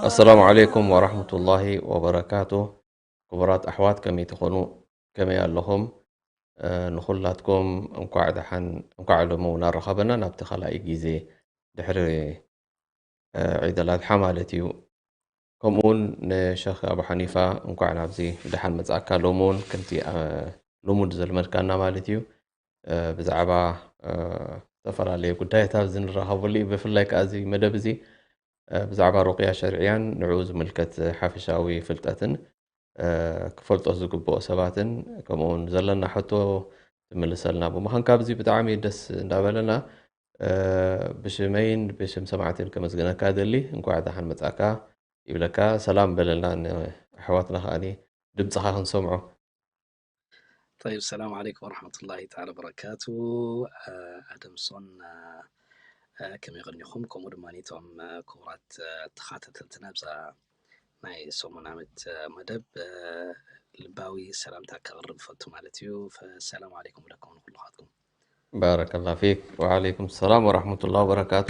ኣሰላሙ ዓለይኩም ወራህመቱላሂ ወበረካቱ። ክቡራት ኣሕዋት ከመይ ትኾኑ? ከመይ ኣለኹም? እ፣ ንኹላትኩም እንኳዕ ደሓን፣ እንኳዕ ሎሚ እውን ኣረኸበና ናብቲ ካልኣይ ግዜ ድሕሪ፣ እ፣ ዒድ ኣልኣድሓ ማለት እዩ። ከምኡ እውን ንሸኽ ኣቡ ሓኒፋ እንኳዕ ናብዚ ብደሓን መጻእካ። ሎሚ እውን ከምቲ፣ እ፣ ልሙድ ዘልመድካና ማለት እዩ፣ እ፣ ብዛዕባ፣ እ፣ ዝተፈላለየ ጉዳያት ኣብዚ ንራኸበሉ እዩ። ብፍላይ ከኣ እዚ መደብ እዚ፣ እ፣ ብዛዕባ ሩቅያ ሸርዕያን ንዕኡ ዝምልከት ሓፈሻዊ ፍልጠትን፣ እ፣ ክፈልጦ ዝግብኦ ሰባትን ከምኡ እውን ዘለና ሕቶ ትምልሰልና ብምዃንካ ኣብዚ ብጣዕሚ ደስ እንዳበለና፣ እ፣ ብሽመይን ብሽም ሰማዕትን ከመስግነካ እደሊ። እንኳዕ ደሓን መጻእካ ይብለካ። ሰላም በለልና ንኣሕዋትና ከኣኒ ድምጽኻ ክንሰምዖ። طيب، السلام عليكم ورحمة الله تعالى وبركاته. ኣደምሶን ከመይ ቀኒኹም? ከምኡ ድማ እቶም ክቡራት ተኸታተልትና ብዛ ናይ ሰሙናዊት መደብ ልባዊ ሰላምታ ከቕርብ ፈቱ ማለት እዩ። ሰላም ዓለይኩም ለኩም ንኩልኻትኩም። ባረከላ ፊክ። ወዓለይኩም ሰላም ወራህመቱላሂ ወበረካቱ።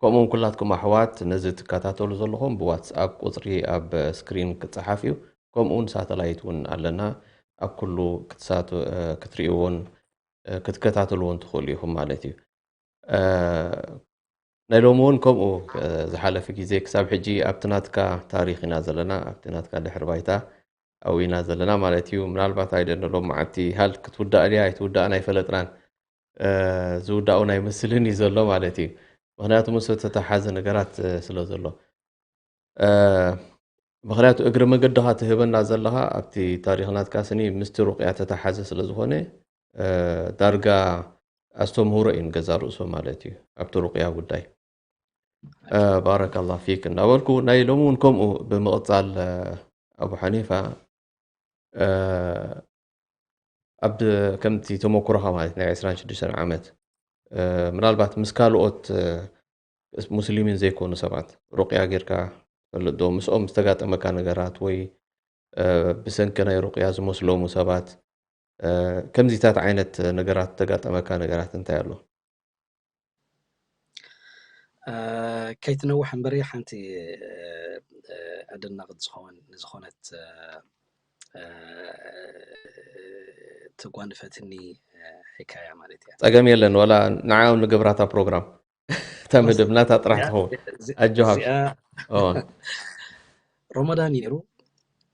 ከምኡውን ኩላትኩም ኣሕዋት ነዚ ትከታተሉ ዘለኹም ብዋትስኣፕ ቁፅሪ ኣብ ስክሪን ክፀሓፍ እዩ። ከምኡውን ሳተላይት እውን ኣለና። ኣብ ኩሉ ክትሳቱ-፣ እ፣ ክትርእይዎን፣ እ፣ ክትከታተልዎን ትኽእሉ ኢኹም ማለት እዩ። እ፣ ናይ ሎሚ እውን ከምኡ፣ እ፣ ዝሓለፈ ግዜ ክሳብ ሕጂ ኣብቲ ናትካ ታሪኽ ኢና ዘለና፣ ኣብቲ ናትካ ድሕሪ ባይታ ኣብኡ ኢና ዘለና ማለት እዩ። ምናልባት ኣይደነ ሎም መዓልቲ ሃል ክትውዳእ ድያ ኣይትውዳእን ኣይፈለጥናን። እ፣ ዝውዳእ እውን ኣይመስልን እዩ ዘሎ ማለት እዩ። ምኽንያቱ ምስ ዝተተሓዘ ነገራት፣ እ፣ ስለ ዘሎ። እ፣ ምኽንያቱ እግሪ መገድኻ ትህበና ዘለኻ ኣብቲ ታሪኽ ናትካ ስኒ ምስቲ ሩቅያ ተተሓዘ ስለ ዝኾነ፣ እ፣ ዳርጋ ኣስተምህሮ እዩ ንገዛ ርእሱ ማለት እዩ ኣብቲ ሩቅያ ጉዳይ። እ፣ ባረከላ ፊክ እናበልኩ ናይ ሎሚ እውን ከምኡ ብምቕጻል፣ እ፣ ኣቡ ሓኒፋ፣ እ፣ ኣብ ከምቲ ተመኩሮኻ ማለት ናይ ዕስራን ሽዱሽተን ዓመት፣ እ፣ ምናልባት ምስ ካልኦት፣ እ፣ ሙስሊሚን ዘይኮኑ ሰባት ሩቅያ ጌርካ ትፈልጥ ዶ? ምስኦም ዝተጋጠመካ ነገራት ወይ፣ እ፣ ብሰንኪ ናይ ሩቅያ ዝመስሎሙ ሰባት፣ እ፣ ከምዚታት ዓይነት ነገራት ዝተጋጠመካ ነገራት እንታይ ኣሎ? እ፣ ከይትነውሕ እምበሪ ሓንቲ፣ እ፣ እ፣ ኣደናቕት ዝኸውን፣ ዝኾነት፣ እ፣ እ፣ ትጓንፈትኒ፣ እ፣ ሕካያ ማለት እያ። ጸገም የለን፣ ዋላ ንዓኦም ንገብራታ ፕሮግራም። እታ መደብ ናታ ጥራሕ እዚኣ፣ ትኸውን። እዚ-፣ ኣጆኻ። እዚኣ ኦ። ረመዳን ነይሩ፣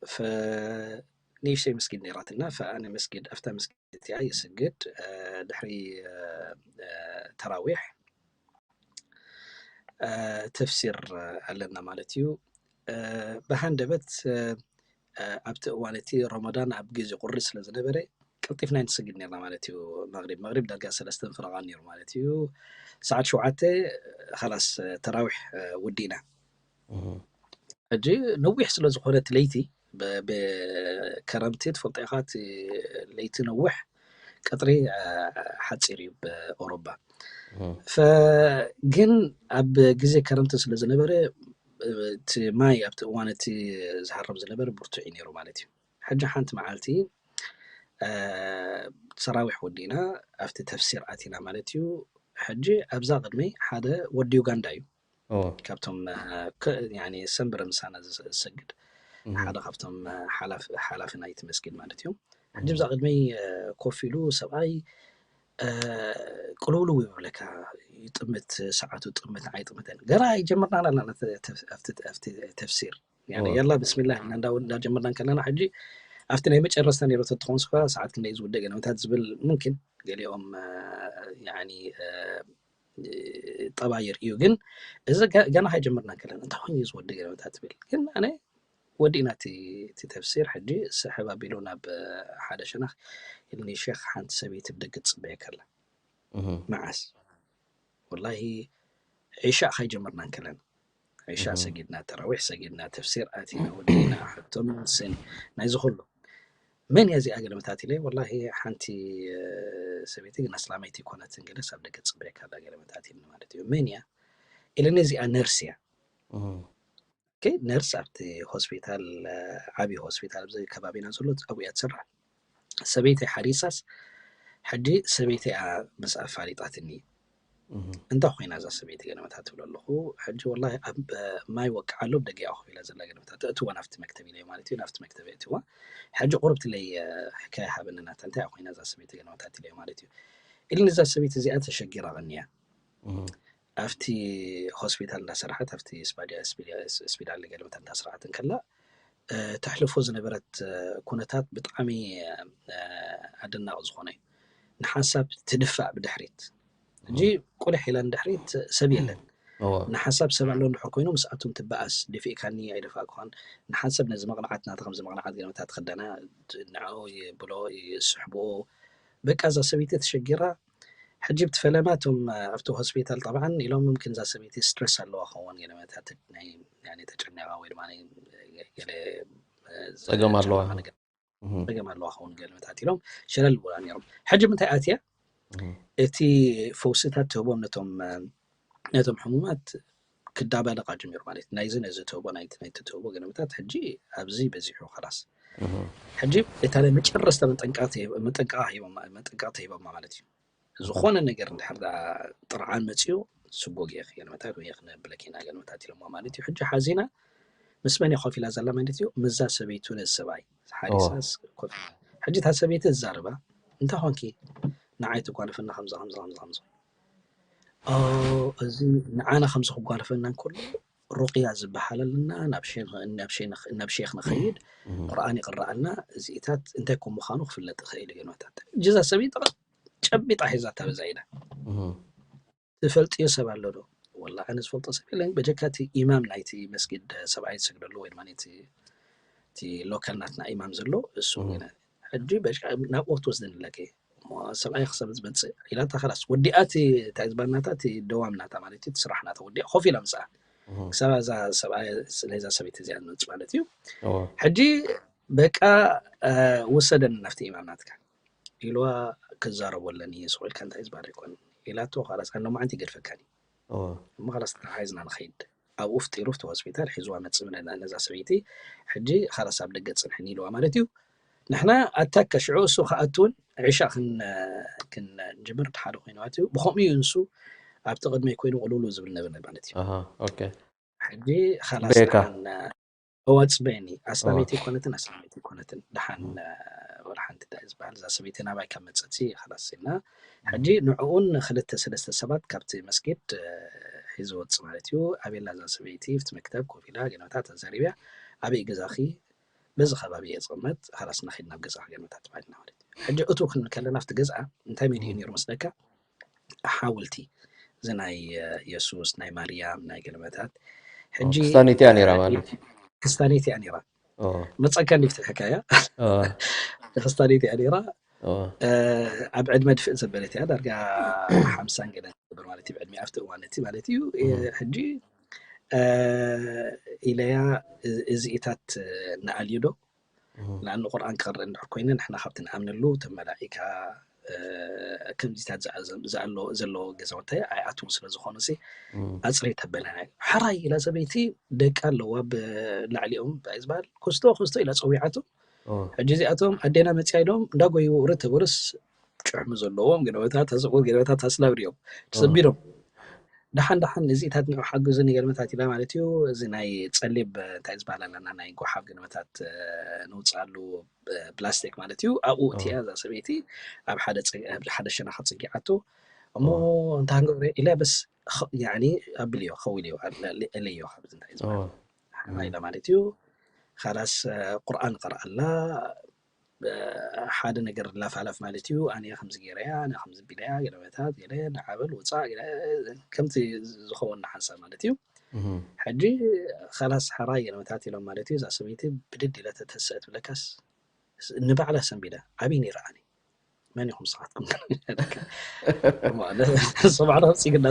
ፈ-፣ ንእሽተይ መስጊድ ነይራትና፣ ፈኣነ መስጊድ፣ ኣብታ መስጊድ እቲኣ ይስግድ፣ እ፣ ድሕሪ፣ እ፣ እ፣ ተራዊሕ፣ እ፣ ተፍሲር ኣለና ማለት እዩ። እ፣ ብሃንደበት፣ እ፣ እ፣ ኣብቲ እዋን እቲ ረመዳን ኣብ ግዜ ቁሪ ስለ ዝነበረ፣ ቀልጢፍና ንስግድ ነርና ማለት እዩ። መግሪብ፣ መግሪብ ዳርጋ ሰለስተን ፍረቓን ነይሩ ማለት እዩ። ሰዓት ሸውዓተ፣ ኸላስ፣ እ፣ ተራዊሕ፣ እ፣ ውዲእና። እህ። ሕጂ ነዊሕ ስለ ዝኾነት ለይቲ፣ ብ-፣ ብ-፣ ከረምቲ ትፈልጦ ኢኻ፣ እቲ ለይቲ ነዊሕ፣ ቀጥሪ፣ እ፣ ሓጺር እዩ ብኦሮባ። እህ። ፈ-፣ ግን ኣብ ግዜ ከረምቲ ስለ ዝነበረ፣ እ፣ እቲ ማይ ኣብቲ እዋን እቲ ዝሃርም ዝነበረ ብርቱዕ እዩ ነይሩ ማለት እዩ። ሕጂ ሓንቲ መዓልቲ፣ እ፣ ሰራዊሕ ወዲእና ኣብቲ ተፍሲር ኣቲና ማለት እዩ። ሕጂ ኣብዛ ቅድመይ ሓደ ወዲ ዩጋንዳ እዩ። ኦ። ካብቶም፣ እ፣ ከ-፣ ያኒ ሰንበረ ምሳና ዝሰ-፣ ዝሰግድ እህ። ሓደ ካብቶም፣ እ፣ ሓላፍ-፣ ሓላፊ ናይቲ መስጊድ ማለት እዩ። ሕጂ እህ። ኣብዛ ቅድመይ፣ እ፣ ኮፍ ኢሉ ሰብኣይ፣ እ፣ ቅልውልው ይብለካ፣ ይጥምት፣ ሰዓቱ ጥምት ኣይጥምትን። ገና ኣይጀመርናን ኣለና ተ-፣ ተ-፣ ኣብቲ፣ ኣብቲ ተፍሲር። ያኒ ኦ። የላ ብስሚላህ እና እንዳ-፣ እንዳጀመርና እንከለና ሕጂ ኣብቲ ናይ መጨረስታ ነይሩ ተትኾንስ እኳ ሰዓት ክንደይ ዝውደእ ገለ መታት ዝብል ሙምኪን ገሊኦም፣ እ፣ ያኒ፣ እ፣ ጠባይር እዩ። ግን እዚ ገ-፣ ገና ከይጀመርና እንከለና እንታይ ኮይኑ እዩ ዝወደእ ገለ መታት ትብል። ግን ኣነ ወዲእና እቲ፣ እቲ ተፍሲር ሕጂ ስሕብ ኣቢሉ ናብ፣ እ፣ ሓደ ሸነኽ ኢልኒ፣ ሸኽ ሓንቲ ሰበይቲ ብደገ ትጽበየካ ኣላ። እህ። መዓስ? ወላሂ ዒሻእ ከይጀመርና እንከለና። ዒሻእ እህ። ሰጊድና፣ ተራዊሕ ሰጊድና፣ ተፍሲር ኣቲና፣ ወዲእና፣ ሕቶ መልስን ናይዚ ኩሉ። መን እያ እዚኣ ገለመታት ኢለ፣ ወላሂ ሓንቲ ሰበይቲ ግን ኣስላመይቲ ይኮነትን ገለ ሳብ ደገ ፅበየካ ኣላ ገለመታት ኢለ ማለት እዩ። መን እያ ኢለኒ፣ እዚኣ ነርስ እያ። ነርስ ኣብቲ ሆስፒታል፣ ዓብዪ ሆስፒታል ኣብዚ ከባቢና ዘሎ ኣብኡ እያ ትሰርሕ። ሰበይተይ ሓሪሳስ ሕጂ ሰበይተይ ምስ ኣፋሊጣትኒ። እንታይ ኮይና እዛ ሰበይቲ ገለመታት ትብሎ ኣለኹ። ሕጂ ወላ ኣብ ማይ ወቅዓ ኣሎ ብደገ ኮፍ ኢላ ዘላ ገለመታት እትዋ ናብቲ መክተብ ኢለ ማለት እዩ። ናብቲ መክተብ እትዋ ሕጂ ቁርብቲ ለይ ሕካይ ሃበኒ ናታ እንታይ ኮይና እዛ ሰበይቲ ገለመታት ኢለ ማለት እዩ። ኢልን እዛ ሰበይቲ እዚኣ ተሸጊራ ቀኒያ ኣብቲ ሆስፒታል እንዳሰራሓት ኣብቲ ስፒዳል ገለመታት እንዳሰራሓት እንከላ ተሕልፎ ዝነበረት ኩነታት ብጣዕሚ ኣደናቂ ዝኾነ እዩ። ንሓንሳብ ትድፋእ ብድሕሪት እንጂ ቁልሕ ኢላ ንድሕሪት ሰብ የለን። ንሓንሳብ ሰብ ኣሎ እንድሕር ኮይኑ ምስኣቶም ትበኣስ ደፊእካኒ ኣይደፋእኩኻን። ንሓንሳብ ነዚ መቕናዓት ናታ ከምዚ መቕናዓት ገለመታት ትኽደና ንዕኡ ይብሎ ይስሕብኦ። በቃ እዛ ሰበይቲ ተሸጊራ ሕጂ ብቲ ፈለማ እቶም ኣብቲ ሆስፒታል ጠብዓን ኢሎም ምምክን እዛ ሰበይቲ ስትረስ ኣለዋ ኸውን ገለመታት ናይ ተጨነቃ ወይ ድማ ገለ ጸገም ኣለዋ ጸገም ኣለዋ ኸውን ገለመታት ኢሎም ሸለል ብላ ነይሮም። ሕጂ ምንታይ ኣትያ እቲ ፈውስታት ትህቦም ነቶም ነቶም ሕሙማት ክዳባለቃ ጀሚሩ ማለት ናይዚ ነዚ ትህቦ ናይቲ ናይቲ ትህቦ ገለመታት ሕጂ ኣብዚ በዚሑ ከላስ ሕጂ እታ ናይ መጨረስታ መጠንቀቕታ ሂቦማ ማለት እዩ። ዝኾነ ነገር እንድሕር ጥርዓን መፅኡ ስጎግ እየ ገለመታት ወይ ክነብለኪና ገለመታት ኢሎማ ማለት እዩ። ሕጂ ሓዚና ምስ መን ኮፍ ኢላ ዘላ ማለት እዩ? ምዛ ሰበይቱ ነዚ ሰብኣይ ሓሪሳስ ኮፍ ኢላ። ሕጂ እታ ሰበይቲ እዛርባ እንታይ ኮንኪ ንዓይ ትጓነፈና ከምዚ ከምዚ ከምዚ ከምዚ እዚ ንዓና ከምዚ ክጓነፈና እንከሎ ሩቅያ ዝበሃል ኣለና ናብ ሼክ ንኸይድ ቁርኣን ይቅረኣልና እዚኢታት እንታይ ከም ምዃኑ ክፍለጥ ይኽእል እዩ ገለመታት። ሕጂ እዛ ሰበይቲ ጨቢጣ ሒዛታ በዛ ኢዳ ትፈልጥዮ ሰብ ኣሎ ዶ? ወላ ኣነ ዝፈልጦ ሰብ የለን በጀካ እቲ ኢማም ናይቲ መስጊድ ሰብኣይ ዝሰግደሉ ወይ ድማ እቲ ሎካል ናትና ኢማም ዘሎ እሱ ሕጂ ናብኡ ክትወስደኒ ኣለኪ ሰብኣይ ክሰብ ዝመፅእ ኢላታ ከላስ ወዲኣ እቲ እንታይ ዝበሃል ናታ እቲ ደዋም ናታ ማለት እዩ እቲ ስራሕ ናታ ወዲኣ ኮፍ ኢላ ምስኣ ክሳብ እዛ ሰብኣይ ስለዛ ሰበይቲ እዚኣ ንመፅእ ማለት እዩ። ሕጂ በቃ ውሰደኒ ናብቲ ኢማም ናትካ ኢልዋ ክዛረቦ ኣለኒ ስቕ ኢልካ እንታይ ዝበሃል ኣይኮን ኢላቶ ከላስ ኣነ ሎማዓንቲ ይገድፈካኒ እሞ ከላስ ተተሓሒዝና ንኸይድ ኣብኡ ፍጢሩ ኣብቲ ሆስፒታል ሒዝዋ መፅእ ነዛ ሰበይቲ ሕጂ ከላስ ኣብ ደገ ፅንሕኒ ኢልዋ ማለት እዩ። ንሕና ኣታካ ሽዑ እሱ ክኣቱ እውን ዒሻ ክንጅምር ሓደ ኮይኑ ኣትዩ ብከምኡ እዩ ንሱ ኣብቲ ቅድመይ ኮይኑ ቅልውሉ ዝብል ነብነ ማለት እዩ። ሕጂ ካላስ እዋ ፅበየኒ ኣስላመይቲ ይኮነትን ኣስላመይቲ ይኮነትን ደሓን ወላ ሓንቲ እንታይ ዝበሃል እዛ ሰበይቲ ናባይ ካብ መፀት ካላስ ኢልና ሕጂ ንዕኡን ክልተ ሰለስተ ሰባት ካብቲ መስጊድ ሒዙ ወፅእ ማለት እዩ። ኣቤላ እዛ ሰበይቲ ኣብቲ መክተብ ኮፍ ኢላ ገለመታት ተዛሪብያ ኣበይ ገዛኺ በዚ ከባቢ እየ ዝቕመጥ ካላስ ንኺድ ናብ ገዛኺ ገለመታት ተባሂልና ማለት እዩ። ሕጂ እቱ ክንብል ከለና ኣብቲ ገዝኣ እንታይ መሊኡ ነይሩ መስለካ? ሓውልቲ እዚ ናይ የሱስ ናይ ማርያም ናይ ገለመታት ሕጂ ክስታኒት እያ ነይራ ማለት እዩ። ክስታኒት እያ ነይራ መፀካ እንዲ ክትሕካ እያ ክስታኒት እያ ነይራ ኣብ ዕድመ ድፍእ ዘበለት እያ ዳርጋ ሓምሳን ገለ ትገብር ማለት እዩ ብዕድሜ ኣብቲ እዋን እቲ ማለት እዩ ሕጂ ኢለያ እዚኢታት ንኣልዩ ዶ ንኣን ቁርኣን ክቕርእ እንድሕር ኮይነ ንሕና ካብቲ ንኣምነሉ ተመላኢካ ከምዚታት ዘለዎ ገዛውቲ ኣይኣትውን ስለ ዝኾኑ ኣፅሪ ተበለና ሓራይ ኢላ ሰበይቲ ደቂ ኣለዋ ብላዕሊኦም እንታይ ዝበሃል ክስቶ ክስቶ ኢላ ፀዊዓቶ ሕጂ እዚኣቶም ኣዴና መፅያ ኢሎም እንዳጎዩ ውርድ ተበሉስ ጭሕሚ ዘለዎም ገለመታት ተስቁ ገለመታት ኣስላብ ድዮም ተሰቢዶም ደሓን ደሓን እዚታት ንዑ ሓግዙ ንገለመታት ኢላ ማለት እዩ እዚ ናይ ፀሊብ እንታይ ዝበሃል ኣለና ናይ ጎሓፍ ገለመታት ንውፅኣሉ ፕላስቲክ ማለት እዩ ኣብኡ እቲያ እዛ ሰበይቲ ኣብ ሓደ ሸነኻ ፅጊዓቶ እሞ እንታይ ክንገብረ ኢለ በስ ኣብልዮ ከው ኢልዮ ኣለዮ ካብዚ እንታይ ዝበሃል ሓና ኢላ ማለት እዩ ካላስ ቁርኣን ቀርኣላ ሓደ ነገር ላፋላፍ ማለት እዩ ኣነ ከምዚ ገይረያ ኣነ ከምዚ ቢለያ ገለመታት ገለ ንዓበል ውፃእ ከምቲ ዝኸውን ንሓንሳብ ማለት እዩ ሕጂ ካላስ ሓራይ ገለመታት ኢሎም ማለት እዩ እዛ ሰበይቲ ብድድ ኢለ ተተስአ ትብለካስ ንባዕላ ሰንቢዳ ኣበይ ነይረ ኣነ መን ኢኹም ስኻትኩም ሰብዓና ክፅግና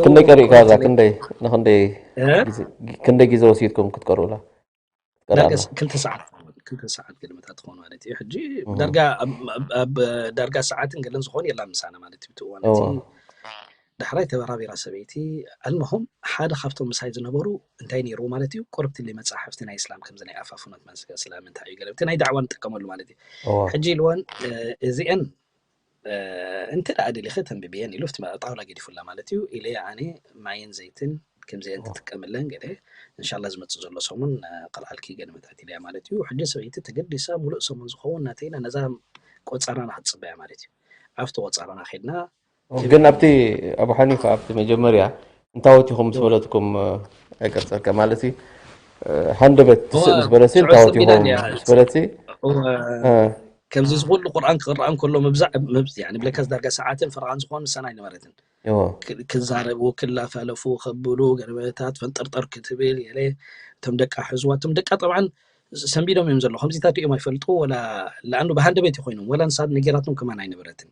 ክንደይ ቀሪእካ እዛ ክንደይ ንክንደይ ክንደይ ግዜ ወሲድኩም ክትቀርኡላ ክልተ ሰዓት ክልተ ሰዓት ገለመታት ትኾን ማለት እዩ። ሕጂ ዳርጋ ኣብ ዳርጋ ሰዓትን ገለን ዝኾን የላ ምሳና ማለት እዩ። ትእዋን እቲ ዳሕራይ ተበራቢራ ሰበይቲ ኣልመሆም ሓደ ካብቶም ምሳይ ዝነበሩ እንታይ ነይሩ ማለት እዩ፣ ቁርብቲ መፅሓፍቲ ናይ እስላም ከምዚ ናይ ኣፋፍኖት መንስገ እስላም እንታይ እዩ ገለ ናይ ዳዕዋ ንጥቀመሉ ማለት እዩ። ሕጂ ኢልወን እዚአን እንተ ደኣ ደሊኸ ተንብብየን ኢሉ ጣውላ ገዲፉላ ማለት እዩ። ኢለ ኣነ ማይን ዘይትን ከምዚአን ትጥቀምለን ገለ እንሻላ ዝመፅእ ዘሎ ሰሙን ቀልዓልኪ ገለመታት ኢለያ ማለት እዩ። ሕጂ ሰበይቲ ተገዲሳ ሙሉእ ሰሙን ዝኸውን ናተይና ነዛ ቆፀራና ክትፅበያ ማለት እዩ። ኣብቲ ቆፀራና ኬድና ግን ኣብቲ ኣቡ ሓኒፋ ኣብቲ መጀመርያ እንታወት ኢኹም ምስ በለትኩም ኣይቀርፀልካ ማለት እዩ። ሃንደበት ትስእ ምስ በለሲ እንታወት ኢኹም ምስ በለሲ ከምዚ ዝኩሉ ቁርኣን ክቅረኣ እንከሎ ምብዛዕ ብለካስ ዳርጋ ሰዓትን ፈረቓን ዝኾኑ ምሳና ኣይነበረትን። ክዛረቡ ክላፋለፉ ከብሉ ገርበታት ፈንጠርጠር ክትብል ገለ እቶም ደቃ ሕዝዋ እቶም ደቃ ጠብዓን ሰንቢዶም እዮም ዘለዉ። ከምዚታት እዮም ኣይፈልጡ ወላ ለኣንዱ ብሃንደበት ኮይኖም ወላ ንሳት ነጊራቶም ከማን ኣይነበረትን።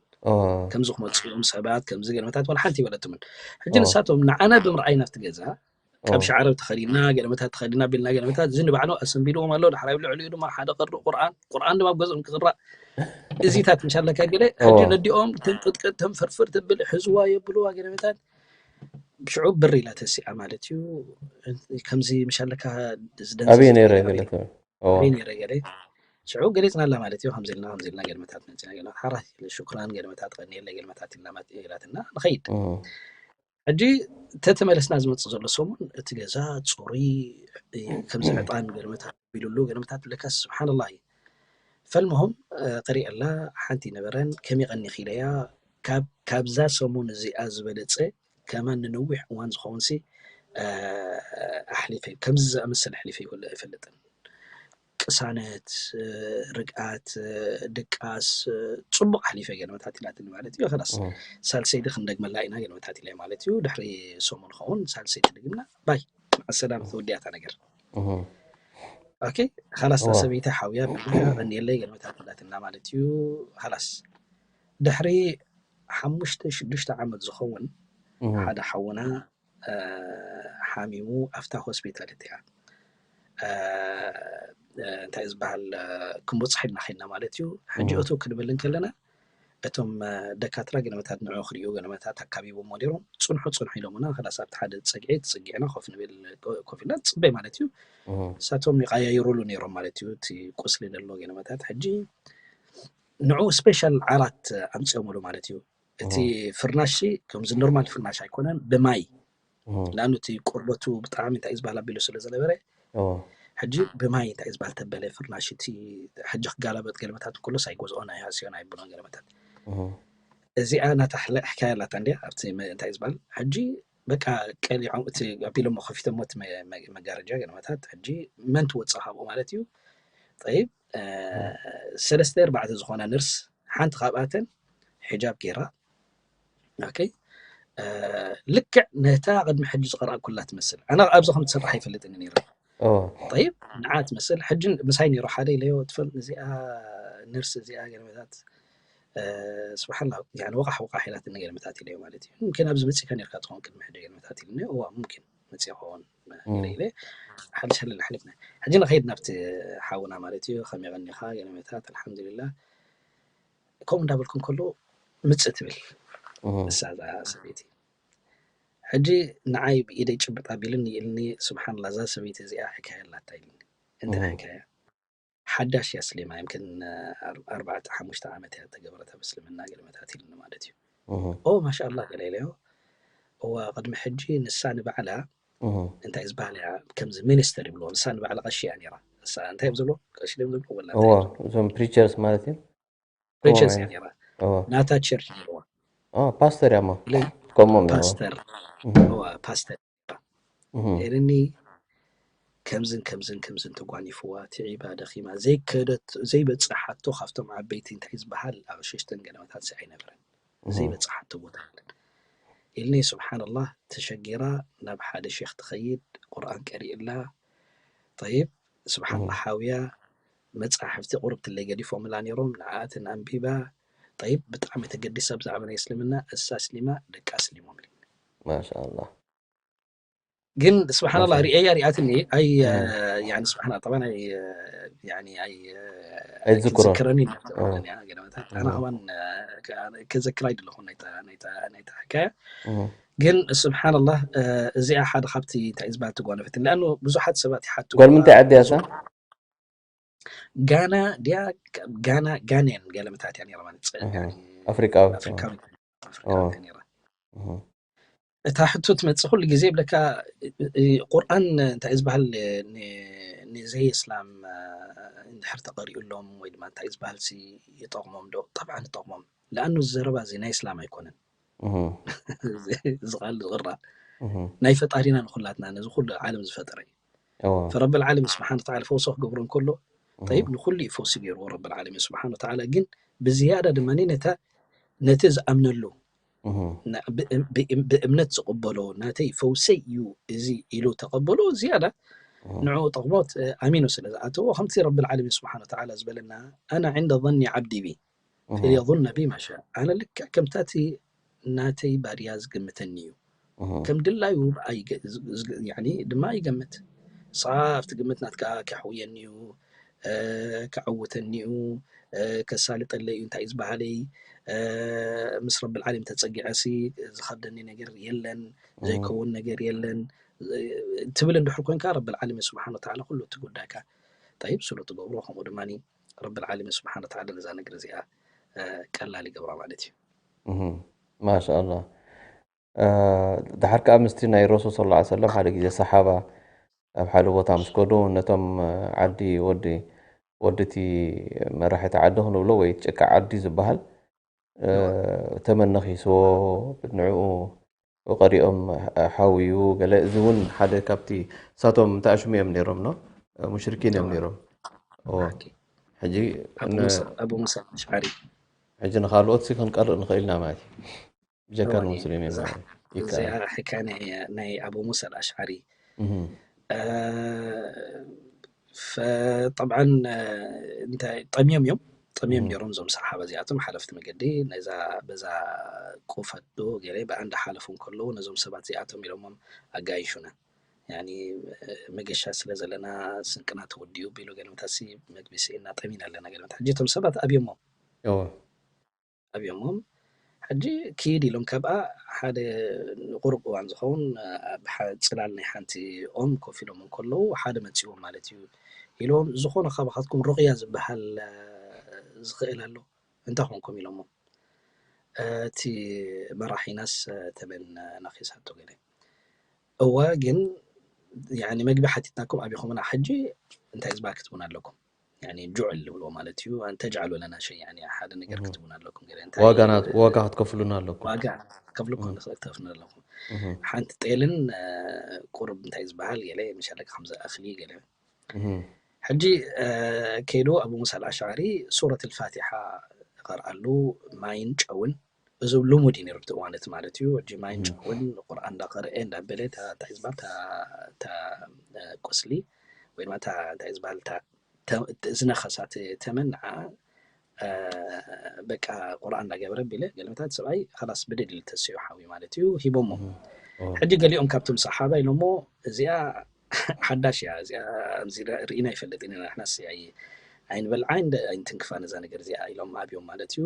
ከምዚ ክመፅኦም ሰባት ከምዚ ገርበታት ወላ ሓንቲ ይበለትምን። ሕጂ ንሳቶም ንዓና ብምርኣይ ናብቲ ገዛ ቀምሽ ዓረብ ተኸዲና ገለመታት ተኸዲና ቢልና ገለመታት እዚ ንባዕሉ ኣሰንቢድዎም ኣሎ። ዳሕራይ ልዕሊኡ ድማ ሓደ ቅርእ ቁርኣን ቁርኣን ድማ ኣብ ገዝኦም ክቕራእ እዚታት ምሻለካ ገለ ሕጂ ነዲኦም ትንቅጥቅጥ ተንፈርፍር ትብል ሕዝዋ የብልዋ ገለመታት ሽዑ ብር ኢላ ተሲኣ ማለት እዩ። ከምዚ ምሻለካ ኣበይ ነይረ ገለ ነይረ ገለ ሽዑ ገሊፅናላ ማለት እዩ። ከምዚ ኢልና ከምዚ ኢልና ገለመታት መፅና ገለ ሓራ ሽኩራን ገለመታት ቀኒየለ ገለመታት ኢልና ኢላትና ንኸይድ ሕጂ ተተመለስና ዝመፅእ ዘሎ ሰሙን እቲ ገዛ ፅሩይ ከምዚ ዕጣን ገለመታት ቢሉሉ ገለመታት ለካ ስብሓንላ እዩ። ፈልመሆም ቀሪአላ ሓንቲ ነበረን ከመይ ቀኒኺ ኢለያ። ካብዛ ሰሙን እዚኣ ዝበለፀ ከማን ንነዊሕ እዋን ዝኸውን ሲ ኣሕሊፈ ከምዚ ዝኣመሰለ ኣሕሊፈ ይወለ ኣይፈልጥን። ቅሳነት፣ ርግኣት፣ ድቃስ፣ ፅቡቅ ኣሕሊፈ ገለመታት ኢላትኒ ማለት እዩ። ከላስ ሳልሰይቲ ክንደግመላ ኢና ገለመታት ኢለ ማለት እዩ። ድሕሪ ሰሙን ኸውን ሳልሰይቲ ድግምና ባይ መዓሰላም ተወዲኣታ ነገር ኦኬ። ካላስ እታ ሰበይቲ ሓውያ ብድሕሪያ ቀኒየለይ ገለመታት ኢላትና ማለት እዩ። ካላስ ድሕሪ ሓሙሽተ ሽዱሽተ ዓመት ዝኸውን ሓደ ሓውና ሓሚሙ ኣብታ ሆስፒታል እቲኣ እንታይ ዝበሃል ክንበፅሖ ኢልና ኸድና ማለት እዩ። ሕጂ እቶ ክንብል እንከለና እቶም ደካትራ ገለመታት ንዑ ክሪኡ ገለመታት ኣካቢቦሞ ነይሮም። ፅንሑ ፅንሑ ኢሎምና። ከላስ ኣብቲ ሓደ ፀግዒ ተፀጊዕና ኮፍ ንብል ኮፍ ኢልና ንፅበይ ማለት እዩ። እሳቶም ይቀያይሩሉ ነይሮም ማለት እዩ። እቲ ቁስሊ ዘሎ ገለመታት ሕጂ ንዑ ስፔሻል ዓራት ኣምፅኦምሉ ማለት እዩ። እቲ ፍርናሽ ከምዚ ኖርማል ፍርናሽ ኣይኮነን፣ ብማይ ንኣኑ እቲ ቆርበቱ ብጣዕሚ እንታይ ዝበሃል ኣቢሉ ስለ ዝነበረ ሕጂ ብማይ እንታይ ዝበሃል ተበለ ፍርናሽ እቲ ሕጂ ክጋላበጥ ገለመታት እንከሎስ ኣይገዝኦን ኣይሃስዮን ኣይብሎን ገለመታት እዚኣ ናታ ሕካያ ኣላታ እንዲያ ኣብቲ እንታይ ዝበሃል ሕጂ በቃ ቀሊዖም እቲ ኣቢሎሞ ከፊቶሞ እቲ መጋረጃ ገለመታት ሕጂ መን ትወፅእ ካብኡ ማለት እዩ። ጠይብ ሰለስተ ኣርባዕተ ዝኾና ነርስ ሓንቲ ካብኣተን ሒጃብ ገይራ ኦኬ ልክዕ ነታ ቅድሚ ሕጂ ዝቀረኣኩላ ትመስል። ኣነ ኣብዚ ከም ትሰርሕ ኣይፈልጥን ነይረ። ጠይብ ንዓ ትመስል ሕጂ ምሳይ ነይሩ ሓደ ኢለዮ ትፈልጥ እዚኣ ነርስ እዚኣ ገለመታት ስብሓላ ወቃሕ ወቃሕ ኢላትኒ ገለመታት ኢለዮ ማለት እዩ። ሙምኪን ኣብዚ መፂእካ ነርካ ትኸውን ቅድሚ ሕጂ ገለመታት ኢልኒ እዋ ሙምኪን መፂእ ክኸውን ኢለ ሓድሽ ሃለና ሓሊፍና ሕጂ ንኸይድ ናብቲ ሓውና ማለት እዩ። ከመይ ቀኒኻ ገለመታት ኣልሓምዱሊላ ከምኡ እንዳበልኩ እንከሎ ምፅእ ትብል እሳ እዛ ሰበይቲ ሕጂ ንዓይ ብኢደይ ጭብጥ ኣቢልኒ ኢልኒ ስብሓንላ እዛ ሰበይቲ እዚኣ ሕካያ ኣላታ ኢልኒ እንታይ ሕካያ ሓዳሽ እያ ስሊማ ይምክን ኣርባዕተ ሓሙሽተ ዓመት እያ ተገበረት ኣብ እስልምና ገለመታት ኢልኒ ማለት እዩ። ኦ ማሻኣላ ገለ ኢለዮ እዋ ቅድሚ ሕጂ ንሳ ንባዕላ እንታይ ዝበሃል እያ ከምዚ ሚኒስተር ይብልዎ ንሳ ንባዕላ ቀሺ እያ ነይራ። ንሳ እንታይ እዮም ዝብሎ ቀሺ ድዮም ዝብሎ ወላ እንታይ እዮም ዝብሎ? እዞም ፕሪቸርስ ማለት እዩ ፕሪቸርስ እያ ነይራ። እዋ ናታ ቸርች ነይርዋ። ኦ ፓስተር ያማ ለይ ከምኦም እዮም ፓስተር እዋ ፓስተር ኢልኒ ከምዝን ከምዝን ከምዝን ተጓኒፍዋ ትዒባ ደኺማ ዘይከደት ዘይበፅሓቶ ካብቶም ዓበይቲ እንታይ ዝበሃል ኣቕሽሽትን ገለመታት ሲ ኣይነበረን ዘይበፅሓቶ ቦታ የለን ኢልኒ ስብሓንላህ ተሸጊራ ናብ ሓደ ሼክ ትኸይድ ቁርኣን ቀሪእላ ጠይብ ስብሓንላህ ሓውያ መፃሕፍቲ ቁርብትለይ ገዲፎምላ ነይሮም ንዓኣተን ኣንቢባ ጠይብ ብጣዕሚ ተገዲሳ ብዛዕባ ናይ እስልምና እሳ ኣስሊማ ደቃ ኣስሊሞም ኢልኒ ማሻኣላህ ግን ስብሓንላ ሪአያ ሪኣትኒ ኣይ ያኒ ስብሓን ጠባን ኣይ ያኒ ኣይ ኣይዝክሮ። ክዝክረኒ ገለመታት ኣነ ከማን ክዘክር ኣይደለኹን ናይታ ናይታ ናይታ ሕካያ። ግን ስብሓንላ እዚኣ ሓደ ካብቲ እንታይ እዩ ዝበሃል ትጓነፈትን ለኣኑ ብዙሓት ሰባት ይሓቱ ጓል ምንታይ ዓዲ እያ እሳ? ጋና ድያ ጋና ጋኔን ገለመታት እያ ነይራ ማለት ኣፍሪቃዊት ኣፍሪካዊት ኣፍሪካዊት እያ ነይራ። እታ ሕቶ ትመፅእ ኩሉ ግዜ ይብለካ ቁርኣን እንታይ እዩ ዝበሃል ንዘይ እስላም እንድሕር ተቐሪኡሎም ወይ ድማ እንታይ እዩ ዝበሃል ሲ ይጠቕሞም ዶ? ጠብዓን ይጠቕሞም። ለኣኑ ዘረባ እዚ ናይ እስላም ኣይኮነን። ዝቃል ዝቕራ ናይ ፈጣሪና ንኩላትና ነዚ ኩሉ ዓለም ዝፈጠረ እዩ። ፈረብል ዓለም ስብሓን ተዓላ ፈውሶ ክገብሮ እንከሎ ጠይብ ንኩሉ እዩ ፈውሲ ገይርዎ ረብል ዓለሚን ስብሓን ወተዓላ። ግን ብዝያዳ ድማ ነታ ነቲ ዝኣምነሉ ብእምነት ዝቕበሎ ናተይ ፈውሰይ እዩ እዚ ኢሉ ተቐበሎ ዝያዳ ንዕኡ ጠቕሞት ኣሚኑ ስለ ዝኣተዎ ከምቲ ረብል ዓለሚን ስብሓን ወተዓላ ዝበለና ኣና ዕንደ ظኒ ዓብዲ ቢ ፈየظነ ቢ ማሻ ኣነ ልክዕ ከምታቲ ናተይ ባርያ ዝግምተኒ እዩ ከም ድላዩ ድማ ይገምት። ንስኻ ኣብቲ ግምት ናትካ ከሕውየኒ እዩ፣ ከዕውተኒ እዩ፣ ከሳልጠለይ እዩ እንታይ እዩ ዝበሃለይ ምስ ረብል ዓለም ተፀጊዐሲ ዝኸብደኒ ነገር የለን፣ ዘይከውን ነገር የለን ትብል እንድሕር ኮንካ ረብል ዓለም ስብሓን ወተዓላ ኩሉ እቲ ጉዳይካ ጠይብ ስሉ ትገብሮ ከምኡ ድማ ረብል ዓለሚን ስብሓን ወተዓላ ነዛ ነገር እዚኣ ቀላል ይገብራ ማለት እዩ። ማሻኣላ። ድሓር ከዓ ምስቲ ናይ ረሱል ስለ ላ ሰለም ሓደ ግዜ ሰሓባ ኣብ ሓደ ቦታ ምስ ከዱ ነቶም ዓዲ ወዲ ወድቲ መራሒቲ ዓዲ ክንብሎ ወይ ጭቃ ዓዲ ዝበሃል ተመን ነኺስዎ ንዕኡ ቀሪኦም ሓውዩ ገለ እዚ እውን ሓደ ካብቲ ሳቶም ተኣሽሙ እዮም ነይሮም ኖ ሙሽርኪን እዮም ነይሮም ሕጂ ኣቡ ሙሳ ኣሽዓሪ ሕጂ ንካልኦት ሲ ክንቀርእ ንኽእል ኢና ማለት እዩ ብጀካ ንሙስሊም እዮም ማለት እዩ እዚኣ ሕካያ ናይ ኣቡ ሙሳ ኣሽዓሪ ጠብዓን እንታይ ጠምዮም እዮም ጠምዮም ነይሮም እዞም ሰሓባ እዚኣቶም ሓለፍቲ መገዲ ነዛ በዛ ቁፈት ዶ ገለ ብኣንዳ ሓለፉ እንከለዉ ነዞም ሰባት እዚኣቶም ኢሎሞም ኣጋይሹና ያኒ መገሻ ስለ ዘለና ስንቅና ተወዲኡ ቢሉ ገለመታሲ መግቢ ስኢና ጠሚና ኣለና ገለመታ ሕጂ እቶም ሰባት ኣብዮሞም ኣብዮሞም ሕጂ ክይድ ኢሎም ካብኣ ሓደ ቁሩብ እዋን ዝኸውን ጽላል ናይ ሓንቲ ኦም ኮፍ ኢሎም እንከለዉ ሓደ መፂዎም ማለት እዩ ኢሎም ዝኾነ ካባኻትኩም ሩቕያ ዝበሃል ዝኽእል ኣሎ እንታይ ኮንኩም ኢሎሞ እቲ መራሒናስ ተመን ነኺሳቶ ገለ እወ ግን ያኒ መግቢ ሓቲትናኩም ኣቢኹምና ሕጂ እንታይ ዝባ ክትቡን ኣለኩም ያኒ ጁዕል ዝብልዎ ማለት እዩ ኣን ተጅዓሉ ለና ሸይ ያኒ ሓደ ነገር ክትቡን ኣለኩም ገለ እንታይ ዋጋ ናት ዋጋ ክትከፍሉና ኣለኩም ዋጋ ከፍልኩም ክትከፍሉና ኣለኩም ሓንቲ ጤልን ቁርብ እንታይ ዝበሃል ገለ መሸለካ ከምዚ ኣኽሊ ገለ ሕጂ ከይዱ ኣቡ ሙሳ ኣልኣሽዓሪ ሱረት ልፋቲሓ ይቐርኣሉ ማይን ጨውን እዚ ልሙድ እዩ ነይሩ ብቲ እዋን እቲ ማለት እዩ ሕጂ ማይን ጨውን ቁርኣን እንዳቀርአ እንዳበለ እታ ህዝባ እታ ቁስሊ ወይ ድማ እንታይ ዝበሃል ዝነኸሳ ተመን ንዓ በቃ ቁርኣን እንዳገበረ ቢለ ገለመታት ሰብኣይ ላስ ብድድ ተስዮ ሓዊ ማለት እዩ ሂቦሞ ሕጂ ገሊኦም ካብቶም ሰሓባ ኢሎሞ እዚኣ ሓዳሽ እያ እዚኣ ርኢና ይፈልጥ ኢና ንሕናስ ኣይንበልዓ ኣይንትንክፋ ነዛ ነገር እዚኣ ኢሎም ኣብዮም ማለት እዩ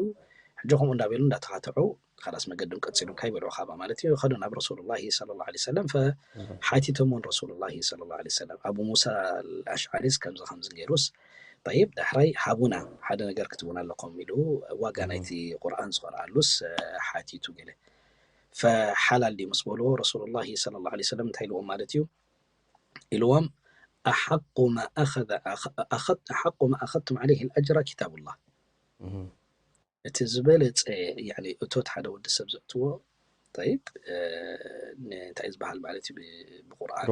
ሕጂ ከምኡ እንዳበሉ እንዳተኻትዑ ካላስ መገዶም ቀፂሎም ካይበልዑ ካባ ማለት እዩ ከዱ ናብ ረሱሉላ ለ ላ ሰለም ሓቲቶሞን ረሱሉላ ለ ላ ሰለም ኣቡ ሙሳ ኣሽዓሪስ ከምዚ ከምዚ ገይሩስ ጠይብ ዳሕራይ ሃቡና ሓደ ነገር ክትቡና ኣለኩም ኢሉ ዋጋ ናይቲ ቁርኣን ዝቐርኣሉስ ሓቲቱ ገለ ፈሓላል ድዩ ምስ በልዎ ረሱሉላ ለ ላ ሰለም እንታይ ኢልዎም ማለት እዩ ኢልዎም ኣሓቁ ማ ኣኸዘ ኣሓቁ ማ ኣኸድቱም ዓለይህ ልኣጅራ ኪታቡላህ እቲ ዝበለፀ እቶት ሓደ ወዲ ሰብ ዘእትዎ ጠይብ እንታይ ዝበሃል ማለት እዩ ብቁርኣን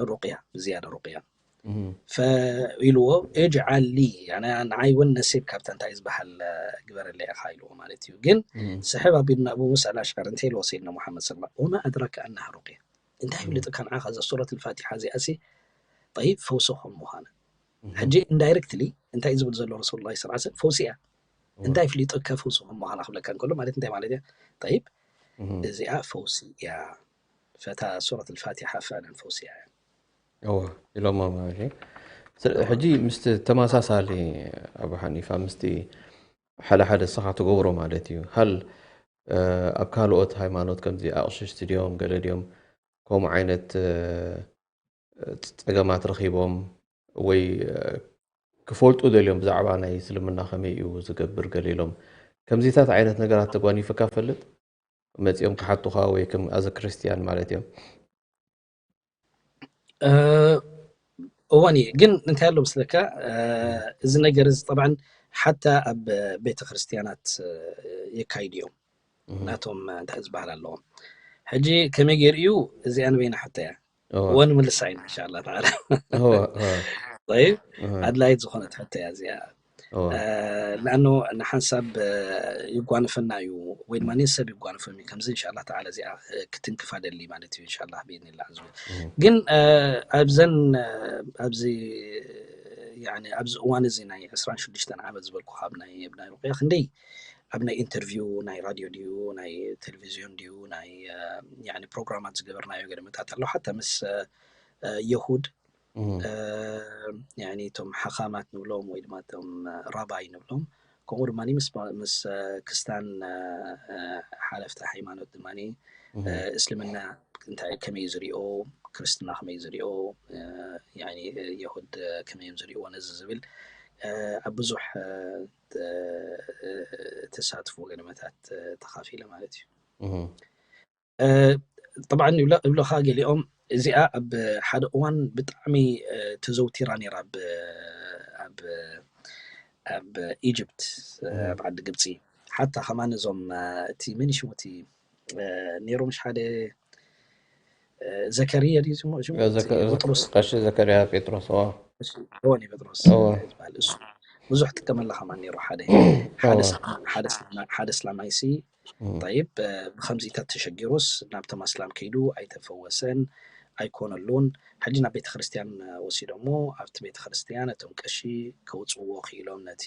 ሩቅያ ብዝያዳ ሩቅያ ፈኢልዎ እጅዓል ሊ ንዓይ እውን ነሲብ ካብታ እንታይ ዝበሃል ግበረለይ ኢኻ ኢልዎ ማለት እዩ ግን ስሕብ ኣቢልና ኣቡ ሙሳ ኣልኣሽዓር እንታይ ኢልዎ ሰይድና ሙሓመድ ስለ ወማ ኣድራከ ኣናሃ ሩቅያ እንታይ ይፍልጥካ ንዓኻ እዛ ሱረት ልፋቲሓ እዚኣሲ ጠይብ ፈውሲ ከም ምዃና ሕጂ ኢንዳይረክትሊ እንታይ ዝብል ዘሎ ረሱል ላ ስ ፈውሲ እያ እንታይ ፍሊጡካ ፈውሲ ከም ምዃና ክብለካ እንከሎ ማለት እንታይ ማለት እያ ጠይብ እዚኣ ፈውሲ እያ ፈታ ሱረት ልፋቲሓ ፈዕለን ፈውስያ እያ። እወ ኢሎሞ ማለት እዩ። ስለ- ሕጂ ምስቲ ተመሳሳሊ ኣቡ ሓኒፋ ምስቲ ሓደ ሓደ ንስኻ ትገብሮ ማለት እዩ። ሃል እ፣ ኣብ ካልኦት ሃይማኖት ከምዚ ኣቕሽሽቲ ድዮም ገለ ድዮም ከምኡ ዓይነት እ፣ ጸገማት ረኺቦም ወይ እ፣ ክፈልጡ ደልዮም ብዛዕባ ናይ እስልምና ከመይ እዩ ዝገብር ገለ ኢሎም ከምዚታት ዓይነት ነገራት ተጓኒፈካ ፈልጥ መጺኦም ክሓቱኻ ወይ ከም ኣዘ ክርስቲያን ማለት እዮም። እወን እዩ ግን እንታይ ኣሎ ምስለካ እዚ ነገር እዚ ጠብዓን ሓታ ኣብ ቤተ ክርስትያናት የካይዱ እዮም ናቶም እንታይ ዝበሃል ኣለዎም ሕጂ ከመይ ገይሩ እዩ እዚኣ ንበይና ሕቶ እያ እወ እወ ንምልሳ ኢና እንሻላ ተዓላ እወ እወ ጠይብ እወ ኣድላይት ዝኾነት ሕቶ እያ እዚኣ እወ ለኣኖ ንሓንሳብ ይጓንፈና እዩ ወይ ድማ ሰብ ይጓንፈም እዩ ከምዚ እንሻላ ተዓላ እዚኣ ክትንክፋ ደሊ ማለት እዩ እንሻላ ብኢድኒላ ዝብል እወ ግን ኣብዘን ኣብዚ ኣብዚ እዋን እዚ ናይ ዕስራን ሽዱሽተን ዓመት ዝበልኩ ካብ ናይ ናይ ሩቅያ ክንደይ ኣብ ናይ ኢንተርቪው ናይ ራድዮ ድዩ ናይ ቴሌቪዝዮን ድዩ ናይ ፕሮግራማት ዝገበርናዮ ገለመታት ኣሎ ሓታ ምስ የሁድ እቶም ሓኻማት ንብሎም ወይ ድማ እቶም ራባይ ንብሎም ከምኡ ድማ ምስ ክስታን ሓለፍቲ ሃይማኖት ድማ እስልምና እንታይ ከመይ ዝሪኦ ክርስትና ከመይ ዝሪኦ የሁድ ከመይ እዮም ዝሪእዎ ነዚ ዝብል ኣብ ብዙሕ ተሳትፎ ገለመታት ተኻፊለ ማለት እዩ ጠብዓ እብለኻ ገሊኦም እዚኣ ኣብ ሓደ እዋን ብጣዕሚ ተዘውቲራ ነራ ኣብ ኢጅፕት ኣብ ዓዲ ግብፂ ሓታ ከማን እዞም እቲ መን ሽሙ እቲ ነይሩ ምሽ ሓደ ዘከርያ ድዩ ስሙ ሽሙ? እቲ ዘከ- ጴጥሮስ ቀሺ ዘከርያ ጴጥሮስ እዋ እሱ ዮኒ ጴጥሮስ እዋ ዝበሃል እሱ ብዙሕ ጥቀመላ ከማን ነይሩ ሓደ ሓደ እዋ ሰላም- ሓደ ሰላም- ሓደ ስላማይሲ እም፣ ጠይብ ብከምዚታት ተሸጊሩስ ናብቶም ኣስላም ከይዱ ኣይተፈወሰን ኣይኮነሉን ሕጂ ናብ ቤተክርስትያን ወሲዶሞ ኣብቲ ቤተክርስትያን እቶም ቀሺ ከውፅዎ ክኢሎም ነቲ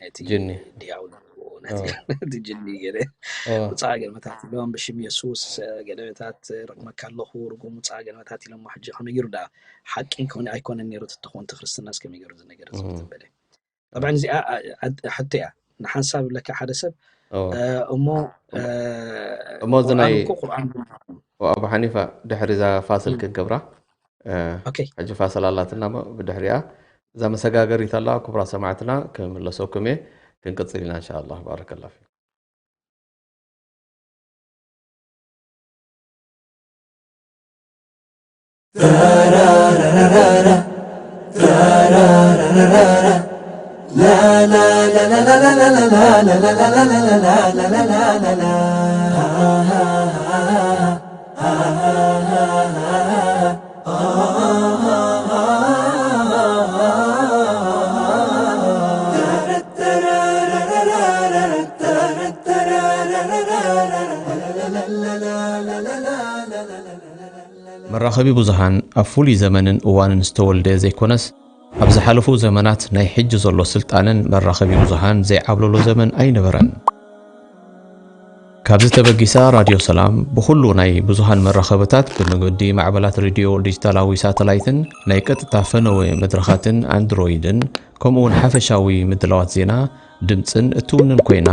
ነቲ ጅኒ ድያውሎ ነቲ ጅኒ ገለ ውፃእ ገለመታት ኢሎም ብሽም የሱስ ገለመታት ረግመካ ኣለኹ ርጉም ውፃእ ገለመታት ኢሎም ሕጂ ከመይ ገይሩ ዳ ሓቂ ከውን ኣይኮነን ነይሩ ትትኾን ትክርስትናስ ከመይ ገይሩ ዝነገር ዝብል በለ ጠብዓ እዚኣ ሕቶ እያ ንሓንሳብ ብለካ ሓደ ሰብ እሞ እሞ እዚ ናይ ቁርኣን እኮ ቁርኣን ኣቡ ሓኒፋ ድሕሪ እዛ ፋስል ክንገብራ ኦኬ ሕጂ ፋስል ኣላትና እሞ ብድሕሪኣ እዛ መሰጋገሪት ኣላ ክቡራ ሰማዕትና ክምለሰኩም እየ ክንቅፅል ኢና እንሻ ኣላ ባረከላ ፊኩም መራኸቢ ብዙሃን ኣብ ፍሉይ ዘመንን እዋንን ዝተወልደ ዘይኮነስ ኣብ ዝሓለፉ ዘመናት ናይ ሕጂ ዘሎ ስልጣነን መራኸቢ ብዙሃን ዘይዓብለሎ ዘመን ኣይነበረን። ካብዚ ተበጊሳ ራድዮ ሰላም ብኹሉ ናይ ብዙሃን መራኸብታት ብመገዲ ማዕበላት ሬድዮ ዲጂታላዊ ሳተላይትን ናይ ቀጥታ ፈነወ መድረኻትን ኣንድሮይድን ከምኡ እውን ሓፈሻዊ ምድላዋት ዜና ድምፅን እትውንን ኮይና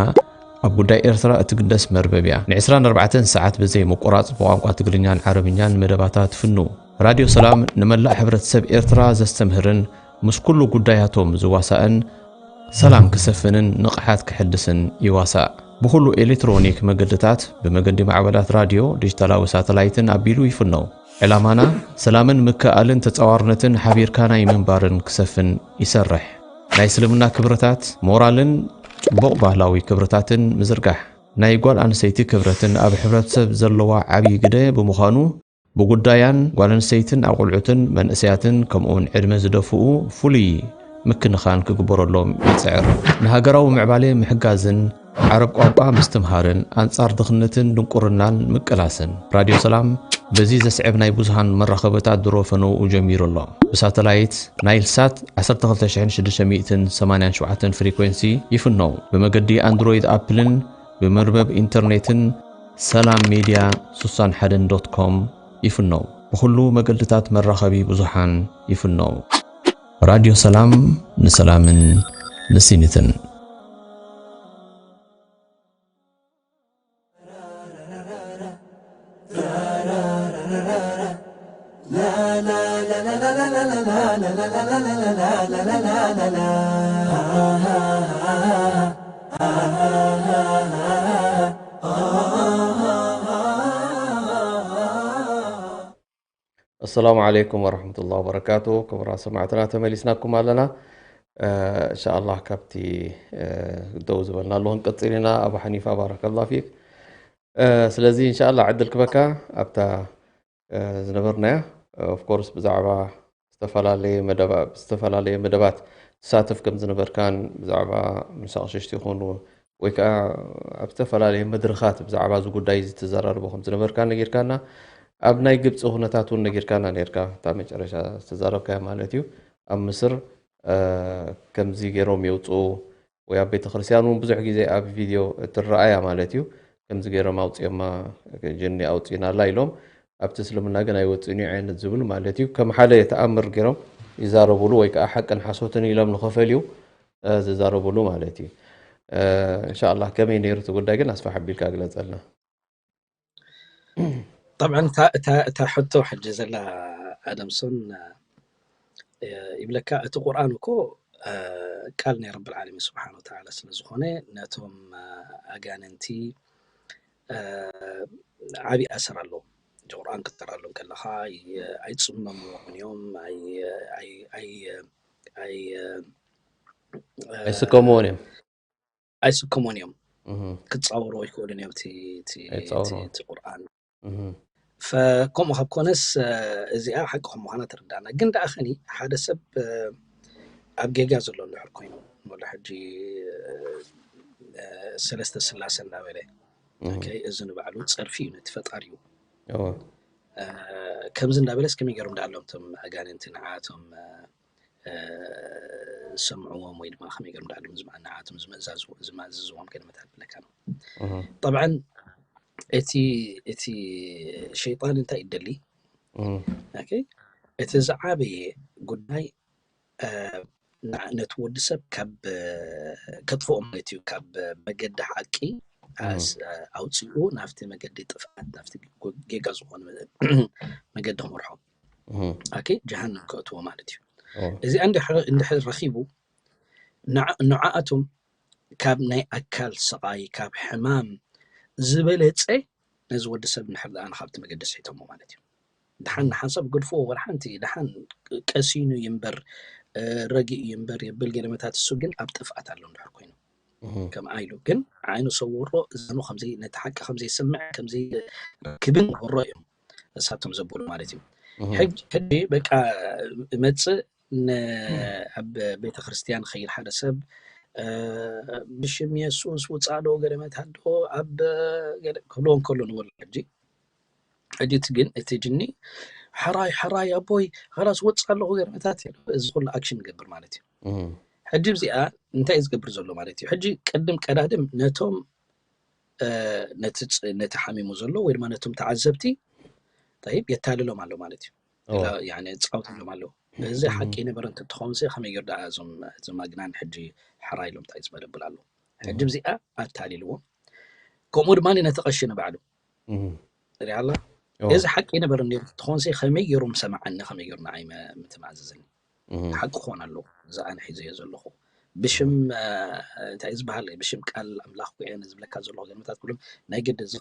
ኣብ ጉዳይ ኤርትራ እትግደስ መርበብ እያ። ን24 ሰዓት ብዘይ ምቁራፅ ብቋንቋ ትግርኛን ዓረብኛን መደባታ ትፍኑ። ራድዮ ሰላም ንመላእ ሕብረተሰብ ኤርትራ ዘስተምህርን ምስ ኩሉ ጉዳያቶም ዝዋሳእን ሰላም ክሰፍንን ንቕሓት ክሕድስን ይዋሳእ። ብኹሉ ኤሌክትሮኒክ መገድታት ብመገዲ ማዕበላት ራድዮ፣ ዲጂታላዊ ሳተላይትን ኣቢሉ ይፍነው። ዕላማና ሰላምን ምክእኣልን ተጻዋርነትን ሓቢርካ ናይ ምንባርን ክሰፍን ይሰርሕ። ናይ እስልምና ክብርታት፣ ሞራልን ጽቡቕ ባህላዊ ክብርታትን ምዝርጋሕ። ናይ ጓል ኣንስተይቲ ክብረትን ኣብ ሕብረተሰብ ዘለዋ ዓብዪ ግደ ብምዃኑ ብጉዳያን ጓል ኣንስተይትን ኣቑልዑትን መንእሰያትን ከምኡውን ዕድመ ዝደፍኡ ፍሉይ ምክንኻን ክግበረሎም ይጽዕር። ንሃገራዊ ምዕባሌ ምሕጋዝን ዓረብ ቋንቋ ምስትምሃርን ኣንጻር ድኽነትን ድንቁርናን ምቅላስን። ራድዮ ሰላም በዚ ዘስዕብ ናይ ብዙሃን መራኸብታት ድሮ ፈነውኡ ጀሚሩ ኣሎ። ብሳተላይት ናይል ሳት 12687 ፍሪኮንሲ ይፍነው። ብመገዲ ኣንድሮይድ ኣፕልን ብመርበብ ኢንተርኔትን ሰላም ሚድያ ስሳን ሓደን ዶት ኮም ይፍነው። ብኹሉ መገልድታት መራኸቢ ብዙሓን ይፍነው። ራድዮ ሰላም፣ ንሰላምን ንሲኒትን። ኣሰላሙ ዓለይኩም ወረሕመቱላሂ ወበረካቱ። ክቡራት ሰማዕትና፣ ተመሊስናኩም ኣለና። እንሻኣላህ ካብቲ ደው ዝበልናሉ ክንቅፅል ኢና። ኣቡ ሓኒፋ፣ ባረከላህ ፊክ። ስለዚ እንሻኣላህ ዕድል ክበካ ኣብታ ዝነበርናያ፣ ኦፍኮርስ ብዛዕባ ዝተፈላለየ መደባ-፣ ዝተፈላለየ መደባት ትሳተፍ ከም ዝነበርካን ብዛዕባ ምስ ኣቕሽሽቲ ይኹኑ ወይ ከዓ ኣብ ዝተፈላለየ መድረኻት ብዛዕባ እዚ ጉዳይ እዚ ትዘራረቦ ከም ዝነበርካ ነጊርካና። ኣብ ናይ ግብፂ ኩነታት እውን ነጊርካና ነርካ፣ እታ መጨረሻ ዝተዛረብካያ ማለት እዩ። ኣብ ምስር ከምዚ ገይሮም የውፅኡ ወይ ኣብ ቤተ ክርስቲያን እውን ብዙሕ ግዜ ኣብ ቪድዮ ትረኣያ ማለት እዩ። ከምዚ ገይሮም ኣውፅኦማ፣ ጅኒ ኣውፂናላ ኢሎም፣ ኣብቲ እስልምና ግን ኣይወፅእን እዩ ዓይነት ዝብል ማለት እዩ። ከም ሓደ ተኣምር ገይሮም ይዛረቡሉ ወይ ከዓ ሓቅን ሓሶትን ኢሎም ንኸፈልዩ ዝዛረቡሉ ማለት እዩ። እንሻላ ከመይ ነይሩ እቲ ጉዳይ ግን ኣስፋሕ ኣቢልካ ግለፀልና። طبعا እታ ሕቶ ሕጂ ዘላ ኣደምሶን ይብለካ፣ እቲ ቁርኣን እኮ ቃል ናይ ረብል ዓለሚን ስብሓን ወተዓላ ስለ ዝኾነ ነቶም ኣጋንንቲ ዓብዪ ኣሰር ኣለዎ። እቲ ቁርኣን ክትቀርኣሎም ከለኻ ኣይፅመምዎምን እዮም፣ ኣይስከምዎን እዮም። ኣይስከሙን እዮም። ክፃወሩ ኣይክእሉን እዮም። እቲ ቁርኣን ከምኡ ካብ ኮነስ እዚኣ ሓቂ ከም ምዃና ትርዳእና። ግን ደኣ ኸኒ ሓደ ሰብ ኣብ ጌጋ ዘሎ እንድሕር ኮይኑ ሎ ሕጂ ሰለስተ ስላሰ እንዳበለ እዚ ንባዕሉ ፀርፊ እዩ፣ ነቲ ፈጣሪ እዩ። ከምዚ እንዳበለስ ከመይ ገይሮም ደኣ ኣሎም እቶም ኣጋንንቲ ንዓቶም ዝሰምዕዎም ወይ ድማ ከመይ ገይሮም ደኣ ንዓቶም ዝማእዝዝዎም ገለ መታል ብለካ ነው። ጠብዓን እቲ እቲ ሸይጣን እንታይ ይደሊ? እቲ ዝዓበየ ጉዳይ ነቲ ወዲ ሰብ ካብ ከጥፍኦ ማለት እዩ፣ ካብ መገዲ ሓቂ ኣውፅኡ ናብቲ መገዲ ጥፍኣት፣ ናብቲ ጌጋ ዝኾነ መገዲ ክመርሖ ኦኬ፣ ጀሃነም ከእትዎ ማለት እዩ። እዚኣ እንድሕር ረኺቡ ንዓኣቶም ካብ ናይ ኣካል ስቓይ፣ ካብ ሕማም ዝበለፀ ነዚ ወዲ ሰብ እንድሕር ደኣ ካብቲ መገዲ ስሒቶሞ ማለት እዩ። ደሓን ንሓንሳብ ገድፍዎ፣ ወላ ሓንቲ ደሓን ቀሲኑ ይንበር ረጊኡ ይንበር የብል ገለመታት፣ እሱ ግን ኣብ ጥፍኣት ኣሎ እንድሕር ኮይኑ ከምኣ ኢሉ ግን ዓይኑ ሰውሮ እዛኑ ከምዘይ ነቲ ሓቂ ከምዘይሰምዕ ከምዘይረክብን ወሮ እዮም እሳቶም ዘብሉ ማለት እዩ። ሕጂ በቃ እመፅእ ኣብ ቤተ ክርስቲያን ኸይድ ሓደ ሰብ ብሽም የሱስ ውፃእ ዶ ገለ መታዶ ኣብ ክብልዎ እንከሎ ንበሎ ሕጂ ሕጂ እቲ ግን እቲ ጅኒ ሕራይ ሕራይ ኣቦይ ኸላስ ወፅእ ኣለኹ ገለ መታት እዚ ኩሉ ኣክሽን ይገብር ማለት እዩ። ሕጂ እዚኣ እንታይ እዩ ዝገብር ዘሎ ማለት እዩ? ሕጂ ቅድም ቀዳድም ነቶም ነቲ ሓሚሙ ዘሎ ወይ ድማ ነቶም ተዓዘብቲ ጠይብ የታልሎም ኣሎ ማለት እዩ። ፃውትሎም ኣለዉ። እዚ ሓቂ ነበረ እንተትኸውን ከመይ ገይሩ ደኣ እዞም ኣግናን ሕጂ ሕራይ ኢሎም እንታይ ዝበለብል ኣለዉ። ሕጂ እዚኣ ኣታሊልዎም። ከምኡ ድማ ነቲ ቀሺ ንባዕሉ ሪኣላ እዚ ሓቂ ነበረ ነይሩ ትኾንሲ ከመይ ገይሩ ምሰማዓኒ ከመይ ገይሩ ንዓይ ምተማእዘዘኒ ሓቂ ክኾን ኣለዎ። እዚ ኣነ ሒዘዮ ዘለኹ ብሽም እንታይ ዝበሃል ብሽም ቃል ኣምላኽ ኩዕነ ዝብለካ ዘለኹ ገለመታት ኩሎም ናይ ግዲ እዚ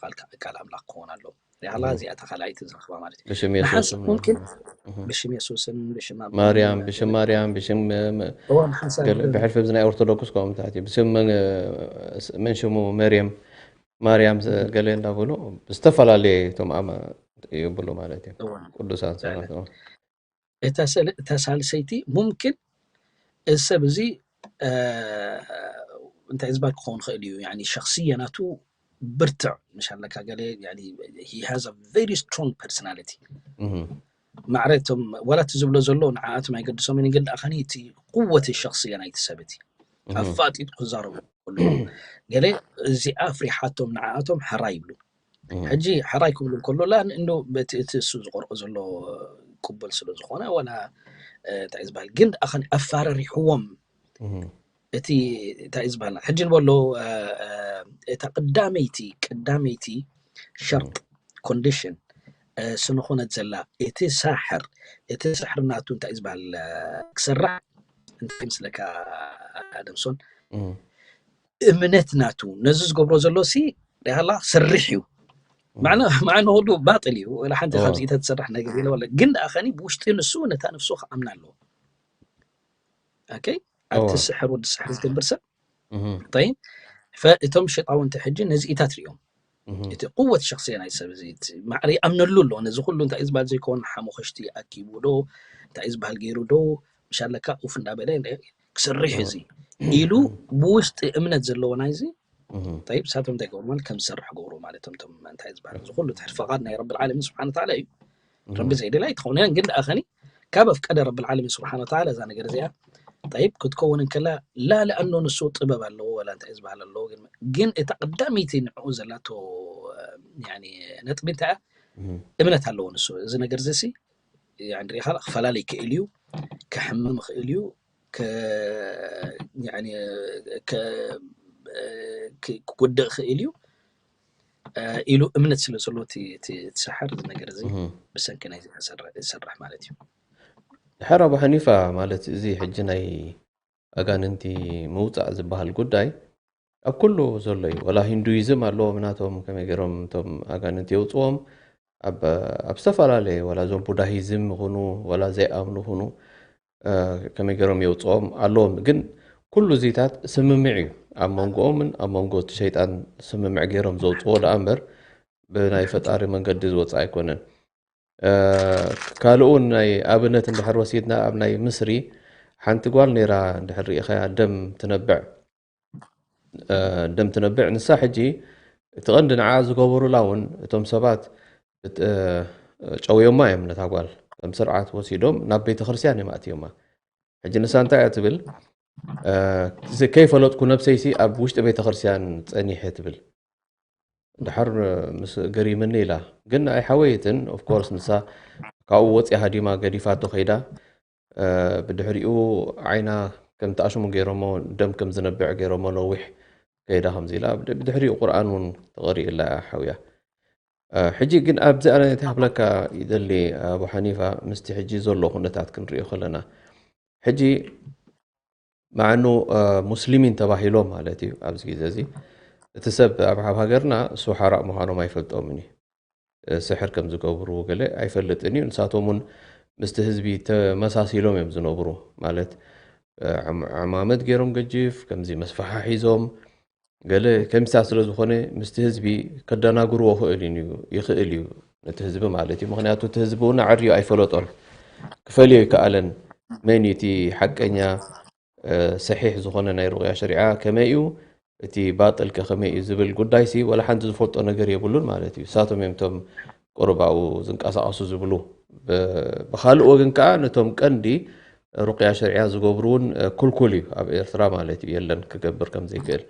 ቃል ኣምላኽ ክኾን ኣለዎ። ሪኣላ እዚኣ እታ ካልኣይቲ ዝረኽባ ማለት እዩ። ብሽም የሱስ ንሓንሳብ ሙምኪን ብሽም የሱስን ብሽም ኣቦን ማርያም ብሽም ማርያም ብሽም እዋ ንሓንሳብ ገለ ብሕልፊ ኣብዚ ናይ ኦርቶዶክስ ከምኡ እንታይ እዩ ብስም መን ሽሙ መርየም ማርያም ገለ እንዳበሉ ዝተፈላለየ እቶም ኣማ ይብሉ ማለት እዩ። እዋ ቅዱሳን ሰባት እዋ። እታ ሰለ- እታ ሳልሰይቲ ሙምኪን እዚ ሰብ እዚ እንታይ ዝበሃል ክኸውን ይኽእል እዩ። ያኒ ሸኽስየ ናቱ ብርትዕ ምሽ ኣለካ ገለ ያኒ he has a very strong personality። ማዕረ እቶም ዋላ እቲ ዝብሎ ዘሎ ንዓኣቶም ኣይገድሶምን ግን ደኣ ኸኒ እቲ ቁወት ሸኽስየ ናይቲ ሰብ እቲ ኣፋጢጡ ክዛረቡ ከሎ ገለ እዚኣ ኣፍሪሓቶም ንዓኣቶም ሕራይ ይብሉ። ሕጂ ሕራይ ክብሉ እንከሎ ላ እንዶ በቲ እቲ እሱ ዝቆርቆ ዘሎ ቅቡል ስለ ዝኾነ ዋላ እንታይ ዝበሃል ግን ኣኸን ኣፋራሪሕዎም እቲ እንታይ ዝበሃል ሕጂ ንበሎ እታ ቅዳመይቲ ቅዳመይቲ ሸርጥ ኮንዲሽን ስንኾነት ዘላ እቲ ሳሕር እቲ ሳሕር ናቱ እንታይ ዝበሃል ክስራሕ እንታይ ምስለካ ኣደምሶን እምነት ናቱ ነዚ ዝገብሮ ዘሎ ሲ ዳላ ክሰርሕ እዩ። ማዕና ኩሉ ባጥል እዩ። ወላ ሓንቲ ካብዚ ተትሰርሕ ነገር የለ ወላ ግን ደኣ ኸኒ ብውሽጢ ንሱ ነታ ነፍሱ ክኣምና ኣለዎ። ኦኬ ኣብቲ ስሕር ወዲ ስሕር ዝገብር ሰብ ጠይብ እቶም ሸጣውንቲ ሕጂ ነዚ ኢታት ሪኦም እቲ ቅወት ሸክስያ ናይ ሰብ እዚ ማዕረ ይኣምነሉ ኣሎ። ነዚ ኩሉ እንታይ ዝበሃል ዘይኮን ሓሙኽሽቲ ኣኪቡ ዶ እንታይ ዝበሃል ገይሩ ዶ ምሻለካ ኡፍ እንዳበለ ክሰርሕ እዚ ኢሉ ብውሽጢ እምነት ዘለዎ ናይዚ ጠይብ ሳቶም እንታይ ገብሩ ማለት ከም ዝሰርሕ ገብሩ ማለት እቶም እንታይ ዝበሃል እዚ ኩሉ ትሕት ፈቃድ ናይ ረብል ዓለሚን ስብሓን ተዓላ እዩ። ረቢ ዘይደላ ይትኸውን ግን ደኣ ኸኒ ካብ ኣፍቀደ ረብል ዓለሚን ስብሓን ተዓላ እዛ ነገር እዚኣ ጠይብ ክትከውን እንከላ ላ ለኣኖ ንሱ ጥበብ ኣለዎ ወላ እንታይ ዝበሃል ኣለዎ ግን ግን እታ ቀዳመይቲ ንዕኡ ዘላቶ ነጥቢ እንታይ እምነት ኣለዎ ንሱ እዚ ነገር እዚ ሲ ሪኢኻ ክፈላለ ይክእል እዩ ክሕምም ይኽእል እዩ ክጉድእ ይኽእል እዩ ኢሉ እምነት ስለ ዘሎ እቲ ሰሓር እዚ ነገር እዚ ብሰንኪ ናይ ዝሰርሕ ማለት እዩ። ድሓር ኣቡ ሓኒፋ ማለት እዚ ሕጂ ናይ ኣጋንንቲ ምውፃእ ዝበሃል ጉዳይ ኣብ ኩሉ ዘሎ እዩ። ወላ ሂንዱይዝም ኣለዎም ናቶም ከመይ ገይሮም እቶም ኣጋንንቲ የውፅዎም ኣብ ዝተፈላለየ ወላ እዞም ቡዳሂዝም ይኹኑ ወላ ዘይኣምኑ ይኹኑ ከመይ ገይሮም የውፅኦም ኣለዎም። ግን ኩሉ እዚታት ስምምዕ እዩ ኣብ መንጎኦምን ኣብ መንጎ እቲ ሸይጣን ስምምዕ ገይሮም ዘውፅዎ ደኣ እምበር ብናይ ፈጣሪ መንገዲ ዝወፅእ ኣይኮነን። ካልኡ ናይ ኣብነት እንድሕር ወሲድና ኣብ ናይ ምስሪ ሓንቲ ጓል ነይራ እንድሕር ርኢኻያ ደም ትነብዕ ደም ትነብዕ ንሳ ሕጂ እቲ ቀንዲ ንዓ ዝገበሩላ እውን እቶም ሰባት ጨውዮማ እዮም ነታ ጓል ከም ስርዓት ወሲዶም ናብ ቤተክርስትያን እዮም ኣእትዮማ። ሕጂ ንሳ እንታይ እያ ትብል? ከይፈለጥኩ ነብሰይሲ ኣብ ውሽጢ ቤተክርስትያን ፀኒሐ ትብል። ድሓር ምስ ገሪምኒ ኢላ ግን ኣይሓወየትን ኦፍኮርስ ንሳ ካብኡ ወፂኣ ሃዲማ ገዲፋቶ ከይዳ ብድሕሪኡ ዓይና ከም ተኣሽሙ ገይሮሞ ደም ከም ዝነብዕ ገይሮሞ ነዊሕ ከይዳ ከምዚ ኢላ ብድሕሪኡ ቁርኣን እውን ተቐሪእላ ሓውያ ሕጂ ግን ኣብዚ ኣነ ክብለካ ይደሊ ኣቡ ሓኒፋ ምስቲ ሕጂ ዘሎ ኩነታት ክንሪኦ ከለና ሕጂ መዓኑ ሙስሊሚን ተባሂሎም ማለት እዩ ኣብዚ ግዜ እዚ እቲ ሰብ ኣብ ኣብ ሃገርና እሱ ሓራእ ምዃኖም ኣይፈልጦምን እዩ ስሕር ከም ዝገብሩ ገለ ኣይፈልጥን እዩ ንሳቶም እውን ምስቲ ህዝቢ ተመሳሲሎም እዮም ዝነብሩ ማለት ዕማመት ገይሮም ገጅፍ ከምዚ መስፋሓ ሒዞም ገለ ከምሳ ስለ ዝኾነ ምስቲ ህዝቢ ከደናግርዎ ክእል ይኽእል እዩ ነቲ ህዝቢ ማለት እዩ ምክንያቱ እቲ ህዝቢ እውን ኣዕርዩ ኣይፈለጦን ክፈልዮ ይከኣለን መን እቲ ሓቀኛ ሰሒሕ ዝኾነ ናይ ሩቅያ ሸሪዓ ከመይ እዩ እቲ ባጥል ከ ከመይ እዩ ዝብል ጉዳይ ሲ ወላ ሓንቲ ዝፈልጦ ነገር የብሉን ማለት እዩ። እሳቶም እዮም እቶም ቁሩብ ኣብኡ ዝንቀሳቐሱ ዝብሉ። ብኻልእ ወገን ከዓ ነቶም ቀንዲ ሩቅያ ሸሪዓ ዝገብሩ እውን ኩልኩል እዩ ኣብ ኤርትራ ማለት እዩ የለን ክገብር ከም ዘይክእል።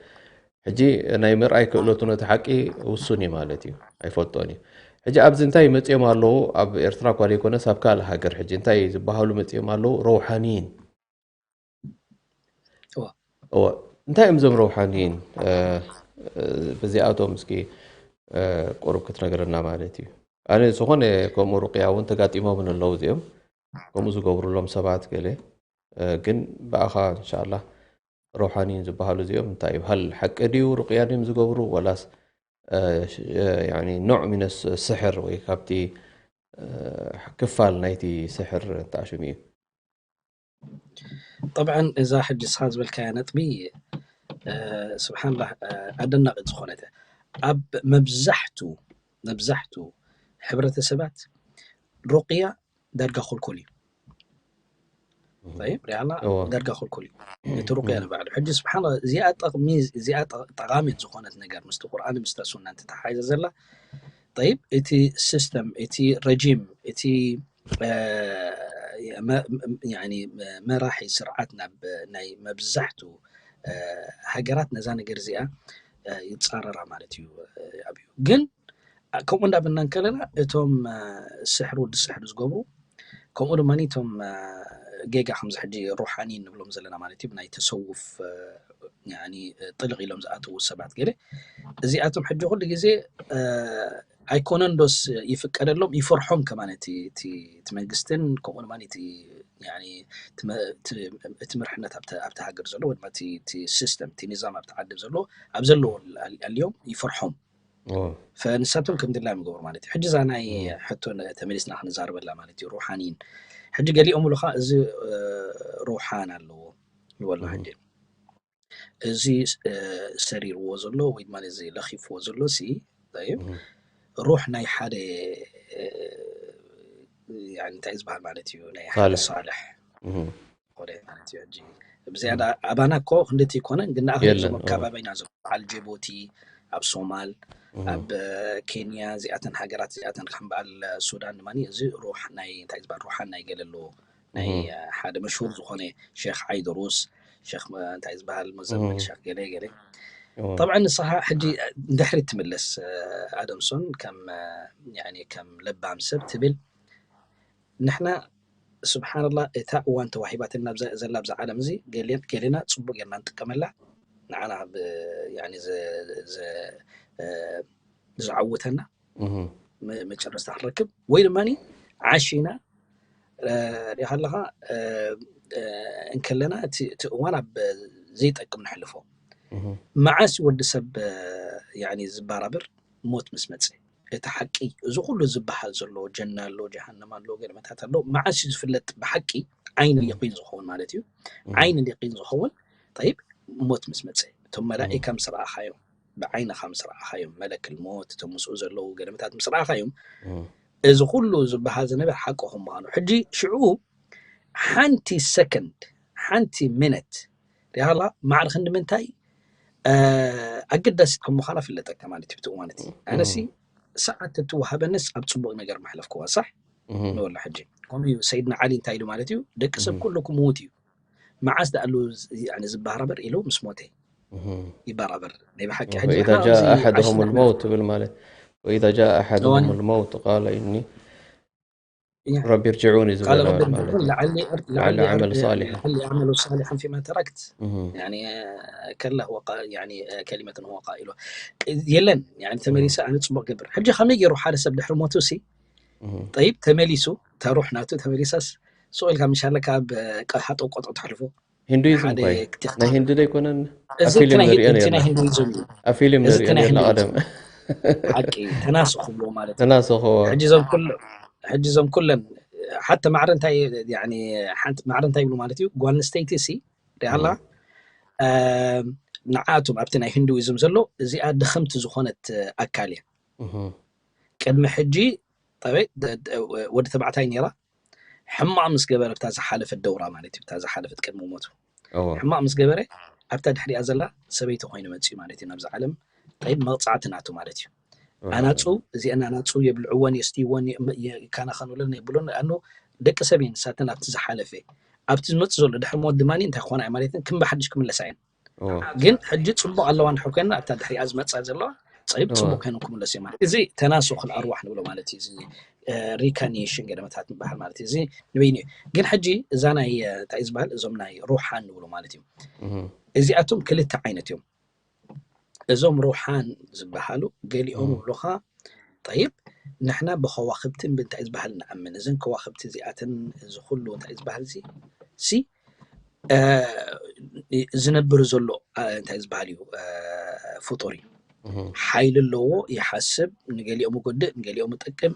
ሕጂ ናይ ምርኣይ ክእለቱ ነቲ ሓቂ ውሱን እዩ ማለት እዩ ኣይፈልጦን እዩ። ሕጂ ኣብዚ እንታይ መፅኦም ኣለዉ ኣብ ኤርትራ እኳ ዘይኮነስ ኣብ ካልእ ሃገር ሕጂ እንታይ ዝበሃሉ መፅኦም ኣለዉ ረውሓንይን እዋ እንታይ እዮም እዞም ረውሓንይን በዚኣቶም እስኪ ቁሩብ ክትነግረና ማለት እዩ ኣነ ዝኾነ ከምኡ ሩቅያ እውን ተጋጢሞምን ኣለዉ እዚኦም ከምኡ ዝገብሩሎም ሰባት ገለ ግን ብኣኻ እንሻላ ረውሓንይን ዝበሃሉ እዚኦም እንታይ ይበሃል ሓቂ ድዩ ሩቅያ ድዮም ዝገብሩ ወላስ ኖዕ ሚነ ስሕር ወይ ካብቲ ክፋል ናይቲ ስሕር ተኣሽሙ እዩ طبعا እዛ ሕጂ እስኻ ዝበልካያ ነጥቢ ስብሓንላ ኣደናቂ ዝኾነት ኣብ መብዛሕቱ መብዛሕቱ ሕብረተሰባት ሩቅያ ዳርጋ ኮልኮል እዩ ሪኣና ዳርጋ ኮልኮል እዩ እቲ ሩቅያ ንባዕሉ ሕጂ ስብሓን እዚኣ ጠቅሚ እዚኣ ጠቃሚት ዝኾነት ነገር ምስቲ ቁርኣን ምስታ ሱና እንተተሓይዘ ዘላ ጠይብ እቲ ሲስተም እቲ ረጂም እቲ መራሒ ስርዓት ናብ ናይ መብዛሕቱ ሃገራት ነዛ ነገር እዚኣ ይፃረራ ማለት እዩ ኣብዩ ግን ከምኡ እንዳበልና እንከለና እቶም ስሕር ወዲ ስሕር ዝገብሩ፣ ከምኡ ድማ እቶም ጌጋ ከምዚ ሕጂ ሩሓኒ ንብሎም ዘለና ማለት እዩ፣ ናይ ተሰውፍ ጥልቕ ኢሎም ዝኣተዉ ሰባት ገለ፣ እዚኣቶም ሕጂ ኩሉ ግዜ ኣይኮነን ዶስ ይፍቀደሎም፣ ይፈርሖም ከማን እቲ መንግስትን ከምኡ ድማ እቲ ምርሕነት ኣብቲ ሃገር ዘሎ ወይ ድማ እቲ ሲስተም እቲ ኒዛም ኣብቲ ዓዲ ዘሎ ኣብ ዘለዎ ኣልዮም ይፈርሖም። ፈንሳቶም ከም ድላዮም ይገብሩ ማለት እዩ። ሕጂ እዛ ናይ ሕቶ ተመሊስና ክንዛረበላ ማለት እዩ። ሩሓኒን ሕጂ ገሊኦም ብሉኻ እዚ ሩሓን ኣለዎ ይበልና ሕጂ እዚ ሰሪርዎ ዘሎ ወይ ድማ እዚ ለኺፍዎ ዘሎ ሲ ሩሕ ናይ ሓደ እንታይ ዝበሃል ማለት እዩ ናይ ሓደ ሳልሕ ማለት እዩ። ሕጂ ብዝያዳ ኣባና እኮ ክንደቲ ይኮነን ግን ንኣኽሊ ዞም ኣካባቢና ዘሎ በዓል ጀቡቲ ኣብ ሶማል ኣብ ኬንያ እዚኣተን ሃገራት እዚኣተን ከም በዓል ሱዳን ድማ እዚ ሩሕ ናይ እንታይ ዝበሃል ሩሓን ናይ ገለ ኣለዎ ናይ ሓደ መሽሁር ዝኾነ ሼክ ዓይደሩስ ሼክ እንታይ ዝበሃል ሙዘምል ሼክ ገለ ገለ ጠብዓ ንስኻ ሕጂ ድሕሪ ትምለስ ኣደምሶን ከም ለባም ሰብ ትብል ንሕና ስብሓንላ እታ እዋን ተዋሂባትና ዘላ ብዛ ዓለም እዚ ገሌና ፅቡቅ ጌርና ንጥቀመላ ንዓና ዝዓውተና መጨረስታ ክንረክብ ወይ ድማ ዓሺና ሪኢኻ ኣለኻ እንከለና እቲ እዋን ኣብ ዘይጠቅም ንሕልፎ መዓስ ወዲ ሰብ ዝበራብር ሞት ምስ መፀ እቲ ሓቂ እዚ ኩሉ ዝበሃል ዘሎ ጀና ኣሎ ጀሃነም ኣሎ ገለመታት ኣሎ መዓስ እዩ ዝፍለጥ ብሓቂ ዓይኒ ሊቂን ዝኸውን ማለት እዩ ዓይኒ ሊቂን ዝኸውን ጠይብ ሞት ምስ መፀ እቶም መላኢካ ምስ ረኣኻዮም ብዓይንኻ ምስ ረኣኻዮም መለክል ሞት እቶም ምስኡ ዘለዉ ገለመታት ምስ ረኣኻዮም እዚ ኩሉ ዝበሃል ዝነበር ሓቅኹም ምዃኑ ሕጂ ሽዑ ሓንቲ ሰከንድ ሓንቲ ሚነት ሪሃላ ማዕረ ክንዲ ምንታይ ኣገዳሲት ከም ምዃና ፍለጠካ ማለት እዩ ብትእዋን እቲ ኣነሲ ሰዓት እትወሃበንስ ኣብ ፅቡቅ ነገር መሕለፍክዋ ሳሕ ንበሎ ሕጂ ከምኡ እዩ ሰይድና ዓሊ እንታይ ኢሉ ማለት እዩ ደቂ ሰብ ኩሉ ክምውት እዩ መዓስ ዳኣሉ ዝበራበር ኢሉ ምስ ሞተ ይበራበር ናይ ብሓቂ ሕጂ فإذا جاء أحدهم الموت ትብል ማለት وإذا جاء أحدهم الموت قال إني رب ارجعون ዝብል ማለት لعلي أعمل صالحا لعلي أعمل صالحا فيما تركت يعني كلا هو يعني كلمة هو قائلها የለን يعني ተመሊሰ ኣነ ፅቡቅ ገብር ሕጂ ከመይ ገይሩ ሓደ ሰብ ድሕሪ ሞቱ ሲ ጠይብ ተመሊሱ ተሩሕ ናቱ ተመሊሳስ ስቕ ኢልካ ምሻለ ካብ ሓጠው ቆጦ ተሕልፎ ሂንዱይዝም ናይ ሂንዱ ዘይኮነን እዚ ናይ ሂንዱይዝም እዩ ኣብ ፊልም ንሪኦ ነርና ቀደም ሓቂ ተናሱ ክብሎ ማለት እዩ ተናስኽዎ ሕጂ ዞም ኩለ ሕጂ ዞም ኩለን ሓተ ማዕረ እንታይ ሓንቲ ማዕረ እንታይ ይብሉ ማለት እዩ ጓል ኣንስተይቲ ሲ ሪኣላ ንዓኣቶም ኣብቲ ናይ ሂንዱይዝም ዘሎ እዚኣ ድኽምቲ ዝኾነት ኣካል እያ ቅድሚ ሕጂ ወዲ ተባዕታይ ነይራ ሕማቕ ምስ ገበረ ብታ ዝሓለፈት ደውራ ማለት እዩ ብታ ዝሓለፈት ቅድሚ ሞቱ ሕማቕ ምስ ገበረ ኣብታ ድሕሪኣ ዘላ ሰበይቲ ኮይኑ መፅኡ ማለት እዩ ናብዚ ዓለም ጠይብ መቕፃዕቲ ናቱ ማለት እዩ ኣናፁ እዚአን ኣናፁ የብልዕወን የስትይወን ይከናኸኑለን የብሎን ኣኑ ደቂ ሰብ እየን ንሳተን ኣብቲ ዝሓለፈ ኣብቲ ዝመፅእ ዘሎ ድሕሪ ሞት ድማ እንታይ ክኾና እየ ማለት ክም ብሓድሽ ክምለሳ እየን ግን ሕጂ ፅቡቅ ኣለዋ ንድሕር ኮይና ኣብታ ድሕሪኣ ዝመፃ ዘለዋ ፀይብ ፅቡቅ ኮይኖም ክምለሱ እዮም ማለት እዚ ተናሱክ ኣርዋሕ ንብሎ ማለት እዩ እዚ ሪካኒሽን ገደመታት ንበሃል ማለት እዚ ንበይኑ እዩ ግን ሕጂ እዛ ናይ እንታይ ዝበሃል እዞም ናይ ሩሓን ንብሎ ማለት እዩ እዚኣቶም ክልተ ዓይነት እዮም እዞም ሩሓን ዝበሃሉ ገሊኦም ይብሉኻ ጠይብ ንሕና ብከዋክብትን ብእንታይ ዝበሃል ንኣምን እዘን ከዋክብቲ እዚኣተን እዚ ኩሉ እንታይ ዝበሃል እዚ ሲ ዝነብር ዘሎ እንታይ ዝበሃል እዩ ፍጡር እዩ ሓይሊ ኣለዎ ይሓስብ ንገሊኦም ይጎድእ ንገሊኦም ይጠቅም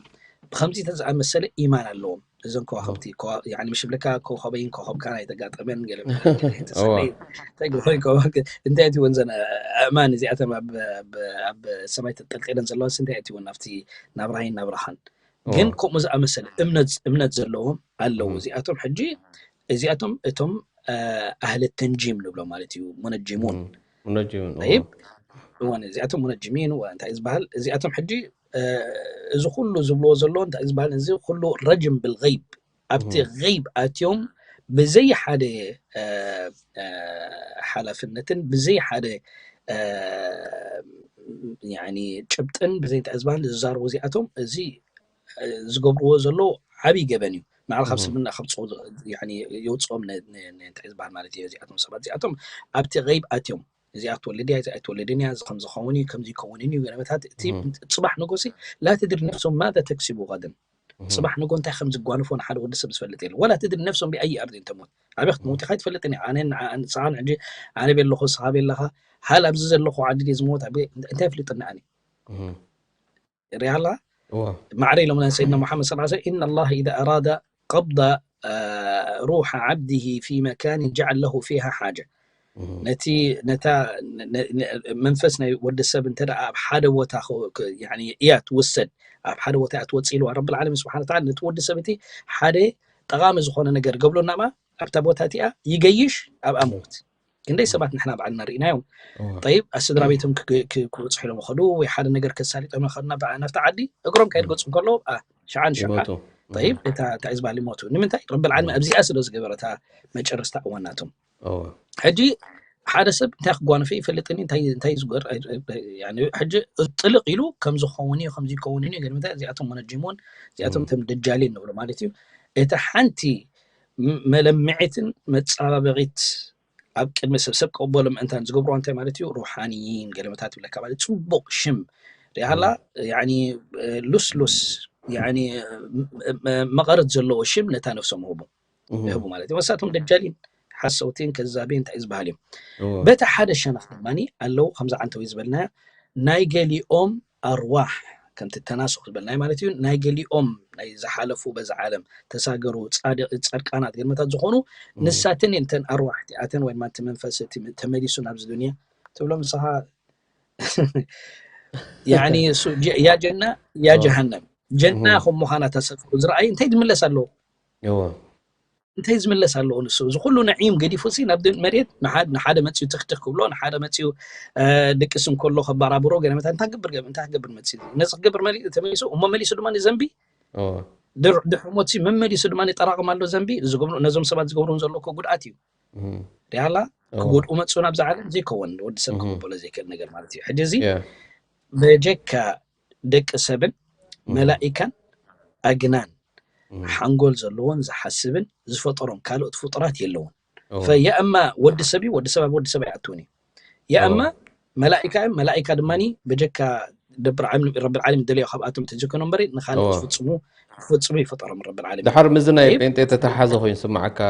ብከምዚ ዝኣመሰለ ኢማን ኣለዎም እዞም ከዋክብቲ ምሽ ብለካ ኮኸበይን ኮኸብካ ናይ ተጋጠመን ገለ እንታይ ትወን ዘን ኣእማን እዚኣተን ኣብ ሰማይ ተጠልቂለን ዘለዋ እንታይ ትወን ኣብቲ ናብራይን ናብራኻን ግን ከምኡ ዝኣመሰለ እምነት ዘለዎም ኣለዉ እዚኣቶም ሕጂ እዚኣቶም እቶም ኣህለ ተንጂም ንብሎ ማለት እዩ ሙነጅሙን እዋን እዚኣቶም ሙነጅሚን እንታይ ዝበሃል እዚኣቶም ሕጂ እዚ ኩሉ ዝብልዎ ዘሎ እንታይ ዝበሃል እዚ ኩሉ ረጅም ብልغይብ ኣብቲ غይብ ኣትዮም ብዘይ ሓደ ሓላፍነትን ብዘይ ሓደ ያኒ ጭብጥን ብዘይ እንታይ ዝበሃል ዝዛረቡ እዚኣቶም፣ እዚ ዝገብርዎ ዘለዉ ዓብዪ ገበን እዩ። ንዓል ካብ ስምና ከምፅዎ የውፅኦም እንታይ ዝበሃል ማለት እዩ። እዚኣቶም ሰባት እዚኣቶም ኣብቲ ገይብ ኣትዮም፣ እዚኣ ትወልድ እያ፣ እዚኣ ኣይትወልድን እያ፣ እዚ ከም ዝኸውን እዩ፣ ከምዚ ይከውንን እዩ ገለመታት። እቲ ፅባሕ ንጎሲ ላ ተድሪ ነፍሶም ማዛ ተክሲቡ ቀደን፣ ፅባሕ ንጎ እንታይ ከም ዝጓንፎ ንሓደ ወዲ ሰብ ዝፈልጥ የለ። ወላ ተድሪ ነፍሶም ብኣይ ኣርዲ እንተሞት፣ ኣበይ ክትሞት ኢኻ ኣይትፈልጥን ኢኻ። ኣነ ንስኻን ሕጂ ኣነ ቤለኹ ስኻ ቤለኻ፣ ሃል ኣብዚ ዘለኹ ዓዲ ድየ ዝሞት፣ እንታይ ፍልጥና ኣነ ሪኣላ ማዕረ ኢሎም ናይ ሰይድና ሙሓመድ صلى الله عليه وسلم إن الله إذا أراد قبض روح عبده في مكان جعل له فيها حاجة ነቲ ነታ መንፈስ ናይ ወዲ ሰብ እንተ ኣብ ሓደ ቦታ እያ ትውሰድ፣ ኣብ ሓደ ቦታ እያ ትወፅእ ኢልዋ ረብል ዓለሚን ስብሓን ተዓላ። ነቲ ወዲ ሰብ እቲ ሓደ ጠቓሚ ዝኾነ ነገር ገብሎ እናማ ኣብታ ቦታ እቲኣ ይገይሽ ኣብኣ ምውት። ክንደይ ሰባት ንሕና ባዕልና ርኢናዮም። ጠይብ ኣስድራ ቤቶም ክበፅሑ ኢሎም ከዱ ወይ ሓደ ነገር ከሳሊጦም ከድና ናብቲ ዓዲ እግሮም ካይድ ገፁ ከለዉ ሸዓን ሸዓ ጠይብ እታ እንታይ ዝበሃል ይሞቱ። ንምንታይ ረብል ዓለሚን ኣብዚኣ ስለ ዝገበረ እታ መጨረስታ እዋናቶም። ሕጂ ሓደ ሰብ እንታይ ክጓነፈ ይፈልጥኒ እንታይ ዝገር ሕጂ ጥልቕ ኢሉ ከም ዝኸውን እዩ ከም ዝከውን እዩ ግን ምንታይ እዚኣቶም መነጅሞን እዚኣቶም ተም ደጃሊን ንብሎ ማለት እዩ። እቲ ሓንቲ መለምዒትን መፃባበቂት ኣብ ቅድሚ ሰብ ሰብ ቀበሎ ምእንታን ዝገብርዋ እንታይ ማለት እዩ? ሩሓንይን ገለመታት ይብለካ ማለት ፅቡቕ ሽም ሪሃላ ሉስሉስ መቐረት ዘለዎ ሽም ነታ ነፍሶም ህቡ ይህቡ ማለት እዩ። ወሳቶም ደጃሊን ሓሰውቲን ከዛቤን እንታይ ዝበሃል እዮም። በቲ ሓደ ሸነኽ ድማ ኣለዉ ከምዚ ዓንተዊ ዝበልናዮ ናይ ገሊኦም ኣርዋሕ ከምቲ ተናሱኽ ዝበልናዮ ማለት እዩ። ናይ ገሊኦም ናይ ዝሓለፉ በዚ ዓለም ተሳገሩ ፃድቃናት ገለመታት ዝኾኑ ንሳትን እተን ኣርዋሕ እቲኣተን ወይ ድማ እቲ መንፈስ ተመሊሱ ናብዚ ዱንያ ትብሎም ንስኻ ያኒ ያ ጀና ያ ጀሃነም ጀና ከም ምዃና ተሰፍሩ ዝረኣዩ እንታይ ዝምለስ ኣለዎ? እንታይ ዝምለስ ኣለዎ ንሱ? እዚ ኩሉ ነዒም ገዲፉ ሲ ናብ መሬት ንሓደ መፅኡ ትኽትኽ ክብሎ ንሓደ መፅኡ ድቅስ እንከሎ ከባራብሮ ገለ መታ እንታይ ክገብር ገ- እንታይ ክገብር መፅኡ ነዚ ክገብር መሊ- ተመሊሱ እሞ መሊሱ ድማ ንዘንቢ ድር- ድሕሪ ሞት ሲ መመሊሱ ድማ ጠራቕም ኣሎ ዘንቢ ዝገብሩ ነዞም ሰባት ዝገብሩ ዘሎ እኮ ጉድኣት እዩ። ሪኣላ ክጎድኡ መፅኡ ናብዚ ዓለም ዘይከውን ወዲ ሰብ ክቕበሎ ዘይክእል ነገር ማለት እዩ። ሕጂ እዚ በጀካ ደቂ ሰብን መላኢካን ኣግናን ሓንጎል ዘለዎን ዝሓስብን ዝፈጠሮም ካልኦት ፍጡራት የለውን። ፈየእማ ወዲ ሰብ እዩ ወዲ ሰብ ኣብ ወዲ ሰብ ኣይኣትውን እዩ። የእማ መላኢካ እዮም መላኢካ ድማ በጀካ ረብል ዓለም ደለዮ ካብኣቶም ተዘኮኖ እምበሪ ንካልእ ክፍፅሙ ክፍፅሙ ይፈጠሮም ረብል ዓለም። ድሓር ምዚ ናይ ጴንጤ ተተሓዘ ኮይኑ ስማዓካ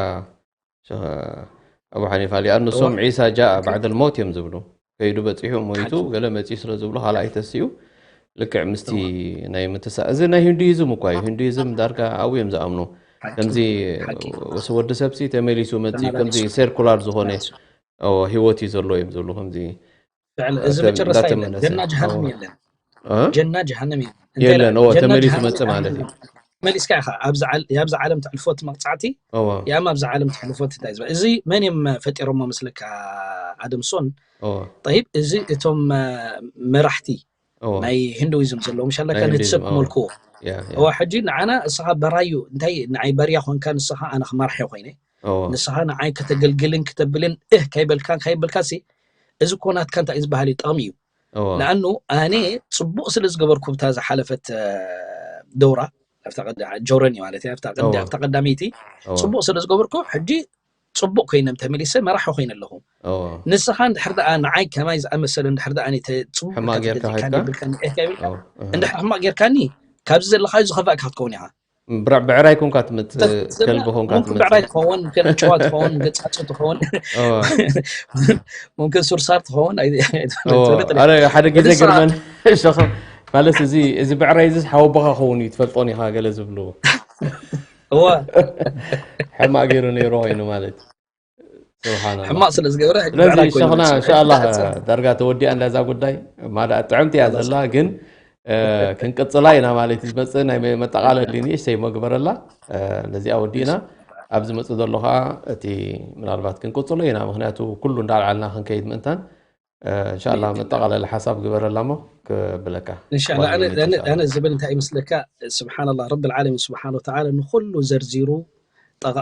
ኣቡ ሓኒፋ ሊኣኑ እሶም ዒሳ ጃ ባዕድ ልሞት እዮም ዝብሉ ከይዱ በፂሑ ሞይቱ ገለ መፂኡ ስለ ዝብሉ ካልኣይ ተሲኡ ልክዕ ምስቲ ናይ ምትሳ እዚ ናይ ሂንዱይዝም እኳ እዩ። ሂንዱይዝም ዳርጋ ኣብኡ እዮም ዝኣምኑ። ከምዚ ወዲ ሰብሲ ተመሊሱ መፂኡ ከምዚ ሴርኩላር ዝኾነ ህይወት እዩ ዘሎ እዮም ዝብሉ ከምዚ እዚ መጨረስታ የለን። ጀና ጀሃነም የለን። ጀና ጀሃነም የለን። የለን ተመሊሱ መፅእ ማለት እዩ። መሊስካ ኢኻ ኣብዚ ዓለም ተሕልፎት መቕፃዕቲ ያም ኣብዚ ዓለም ተሕልፎት እንታይ ዝበ እዚ መን እዮም ፈጢሮሞ መስለካ? ኣደምሶን ጠይብ እዚ እቶም መራሕቲ ናይ ሂንዱይዝም ዘለዎም ሻላካ ነቲ ሰብ ክመልክዎ እዋ ሕጂ ንዓና እስኻ በራዩ እንታይ ንዓይ በርያ ኮንካ ንስኻ ኣነ ክመርሐ ኮይነ ንስኻ ንዓይ ከተገልግልን ክተብልን እህ ከይበልካ ከይበልካ እዚ እኮ ናትካ እንታይ ዝበሃል እዩ ጠቕሚ እዩ። ንኣኑ ኣነ ፅቡቕ ስለ ዝገበርኩ ብታ ዝሓለፈት ደውራ ጆረኒ ማለት ኣብታ ቀዳመይቲ ፅቡቕ ስለ ዝገበርኩ ሕጂ ፅቡቕ ኮይነ ተመሊሰ መራሒ ኮይነ ኣለኹ። ንስኻ እንድሕር ደኣ ንዓይ ከማይ ዝኣመሰለ እንድሕር ደኣ ፅቡቕ እንድሕር ሕማቕ ጌርካኒ ካብዚ ዘለኻ ዝኸፋእካ ክትከውን ኢኻ። ብዕራይ ኮንካ ትመፅእ ከልቢ ኮንካ ትመፅእ ብዕራይ ትኸውን ገፃጭ ትኸውን ሙምክን ሱርሳር ትኸውን። ሓደ ግዜ ግርመን ሸኸ ማለት እዚ እዚ ብዕራይ እዚ ሓወቦኻ ኸውን እዩ ትፈልጦን ኢኻ ገለ ዝብሉ እዋ ሕማቅ ገይሩ ነይሩ ኮይኑ ማለት ስብሓንላ ሕማቅ ስለ ዝገብረ ስለዚ ሸኽና እንሻላ ዳርጋ ተወዲኣ እንዳዛ ጉዳይ ማዳ ጥዕምቲ እያ ዘላ ግን ክንቅፅላ ኢና ማለት እዩ። ዝመፅእ ናይ መጠቓለሊ ንእሽተይ መግበረላ ነዚኣ ወዲእና ኣብ ዝመፅእ ዘሎ ከዓ እቲ ምናልባት ክንቅፅሎ ኢና። ምክንያቱ ኩሉ እንዳልዓልና ክንከይድ ምእንታን እንሻላ መጠቓለሊ ሓሳብ ግበረላ ሞ ክብለካ እንሻላ ኣነ ዝብል እንታይ ይመስለካ? ስብሓንላ ረቢ ልዓለሚን ስብሓን ወተዓላ ንኩሉ ዘርዚሩ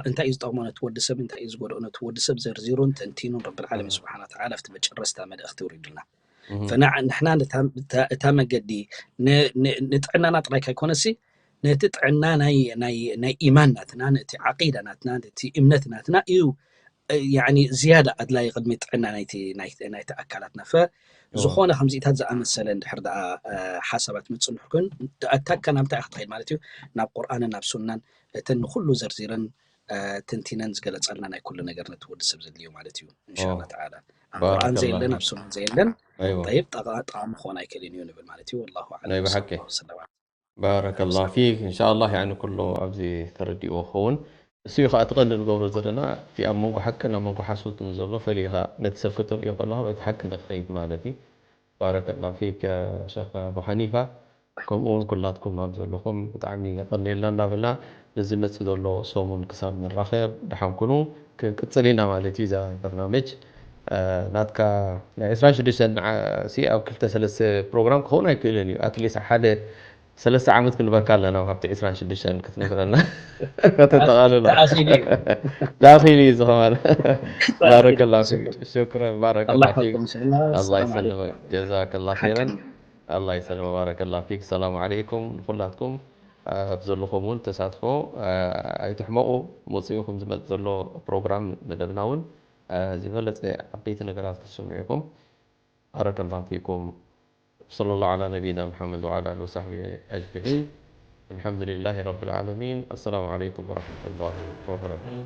እንታይ እዩ ዝጠቕሞ ነቲ ወዲ ሰብ እንታይ እዩ ዝጎድኦ ነቲ ወዲ ሰብ ዘርዚሩን ተንቲኑን ረቢ ልዓለሚን ስብሓን ወተዓላ ኣብቲ መጨረስታ መልእኽቲ ውሪዱልና። ፈና ንሕና እታ መገዲ ንጥዕናና ጥራይ ካይኮነሲ ነቲ ጥዕና ናይ ኢማን ናትና፣ ነቲ ዓቂዳ ናትና፣ ነቲ እምነት ናትና እዩ ዝያዳ ኣድላይ ቅድሚ ጥዕና ናይቲ ኣካላትና። ፈ ዝኾነ ከምዚታት ዝኣመሰለ እንድሕር ደኣ ሓሳባት ምጽንሕኩን ኣታ ከናምታ ኢኻ ትኸይድ ማለት እዩ ናብ ቁርኣንን ናብ ሱናን እተን ንኩሉ ዘርዚረን ትንቲነን ዝገለጸልና ናይ ኩሉ ነገር ነቲ ወዲ ሰብ ዘድልዮ ማለት እዩ። እንሻላ ተዓላ ኣብ ቁርኣን ዘየለን ኣብ ሱና ዘየለን ጠይብ ጠቓሚ ክኾን ኣይክእልን እዩ ንብል ማለት እዩ። ወላሁ ኣዕለም። ናይ ብሓቂ። ወሰላም። ባረከላሁ ፊክ። እንሻላ ያኒ ኩሉ ኣብዚ ተረዲእዎ ክኸውን። እሱ እዩ ከዓ እቲ ቀንዲ ንገብሮ ዘለና። እቲ ኣብ መንጎ ሓቅን ኣብ መንጎ ሓሶትን ዘሎ ፈሊኻ ነቲ ሰብ ከተርእዮ ከለኻ በቲ ሓቂ ንክኸይድ ማለት እዩ። ባረከላሁ ፊክ ሸኽ ኣቡ ሓኒፋ። ከምኡ እውን ኩላትኩም ኣብ ዘለኹም ብጣዕሚ የቐንየልና እናበልና ንዝመፅእ ዘሎ ሰሙን ክሳብ ንራኸብ ደሓን ኩኑ። ክንቅፅል ኢና ማለት እዩ እዛ በርናመጅ ናትካ ናይ ዕስራን ሽዱሽተን ሲ ኣብ ክልተ ሰለስተ ፕሮግራም ክኸውን ኣይክእልን እዩ። ኣትሊስት ሓደ ሰለስተ ዓመት ክንበካ ኣለና ካብቲ ዕስራን ሽዱሽተን ክትነግረና ከተጠቓልሎ። ተኣሲሉ እዩ። ዳኺሉ እዩ ዝኸማል። ባረከላ ፊክ። ሽክረን ባረከላ ፊክ። ኣላ ይሰልመ። ጀዛከላ ኸይረን። ኣላ ይሰልመ። ባረከላ ፊክ። ሰላም ዓለይኩም ንኩላትኩም ኣብ ዘለኹም እውን ተሳትፎ ኣይትሕመቑ። መፅኡ ከም ዝመፅ ዘሎ ፕሮግራም መደብና እውን ዝበለፀ ዓበይቲ ነገራት ክትስምዑ ኢኹም። ባረከላ ፊኩም። صلى الله على نبينا محمد وعلى آله وصحبه أجمعين. الحمد لله رب العالمين. السلام عليكم ورحمة الله وبركاته.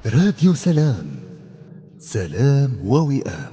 راديو سلام. سلام ووئام.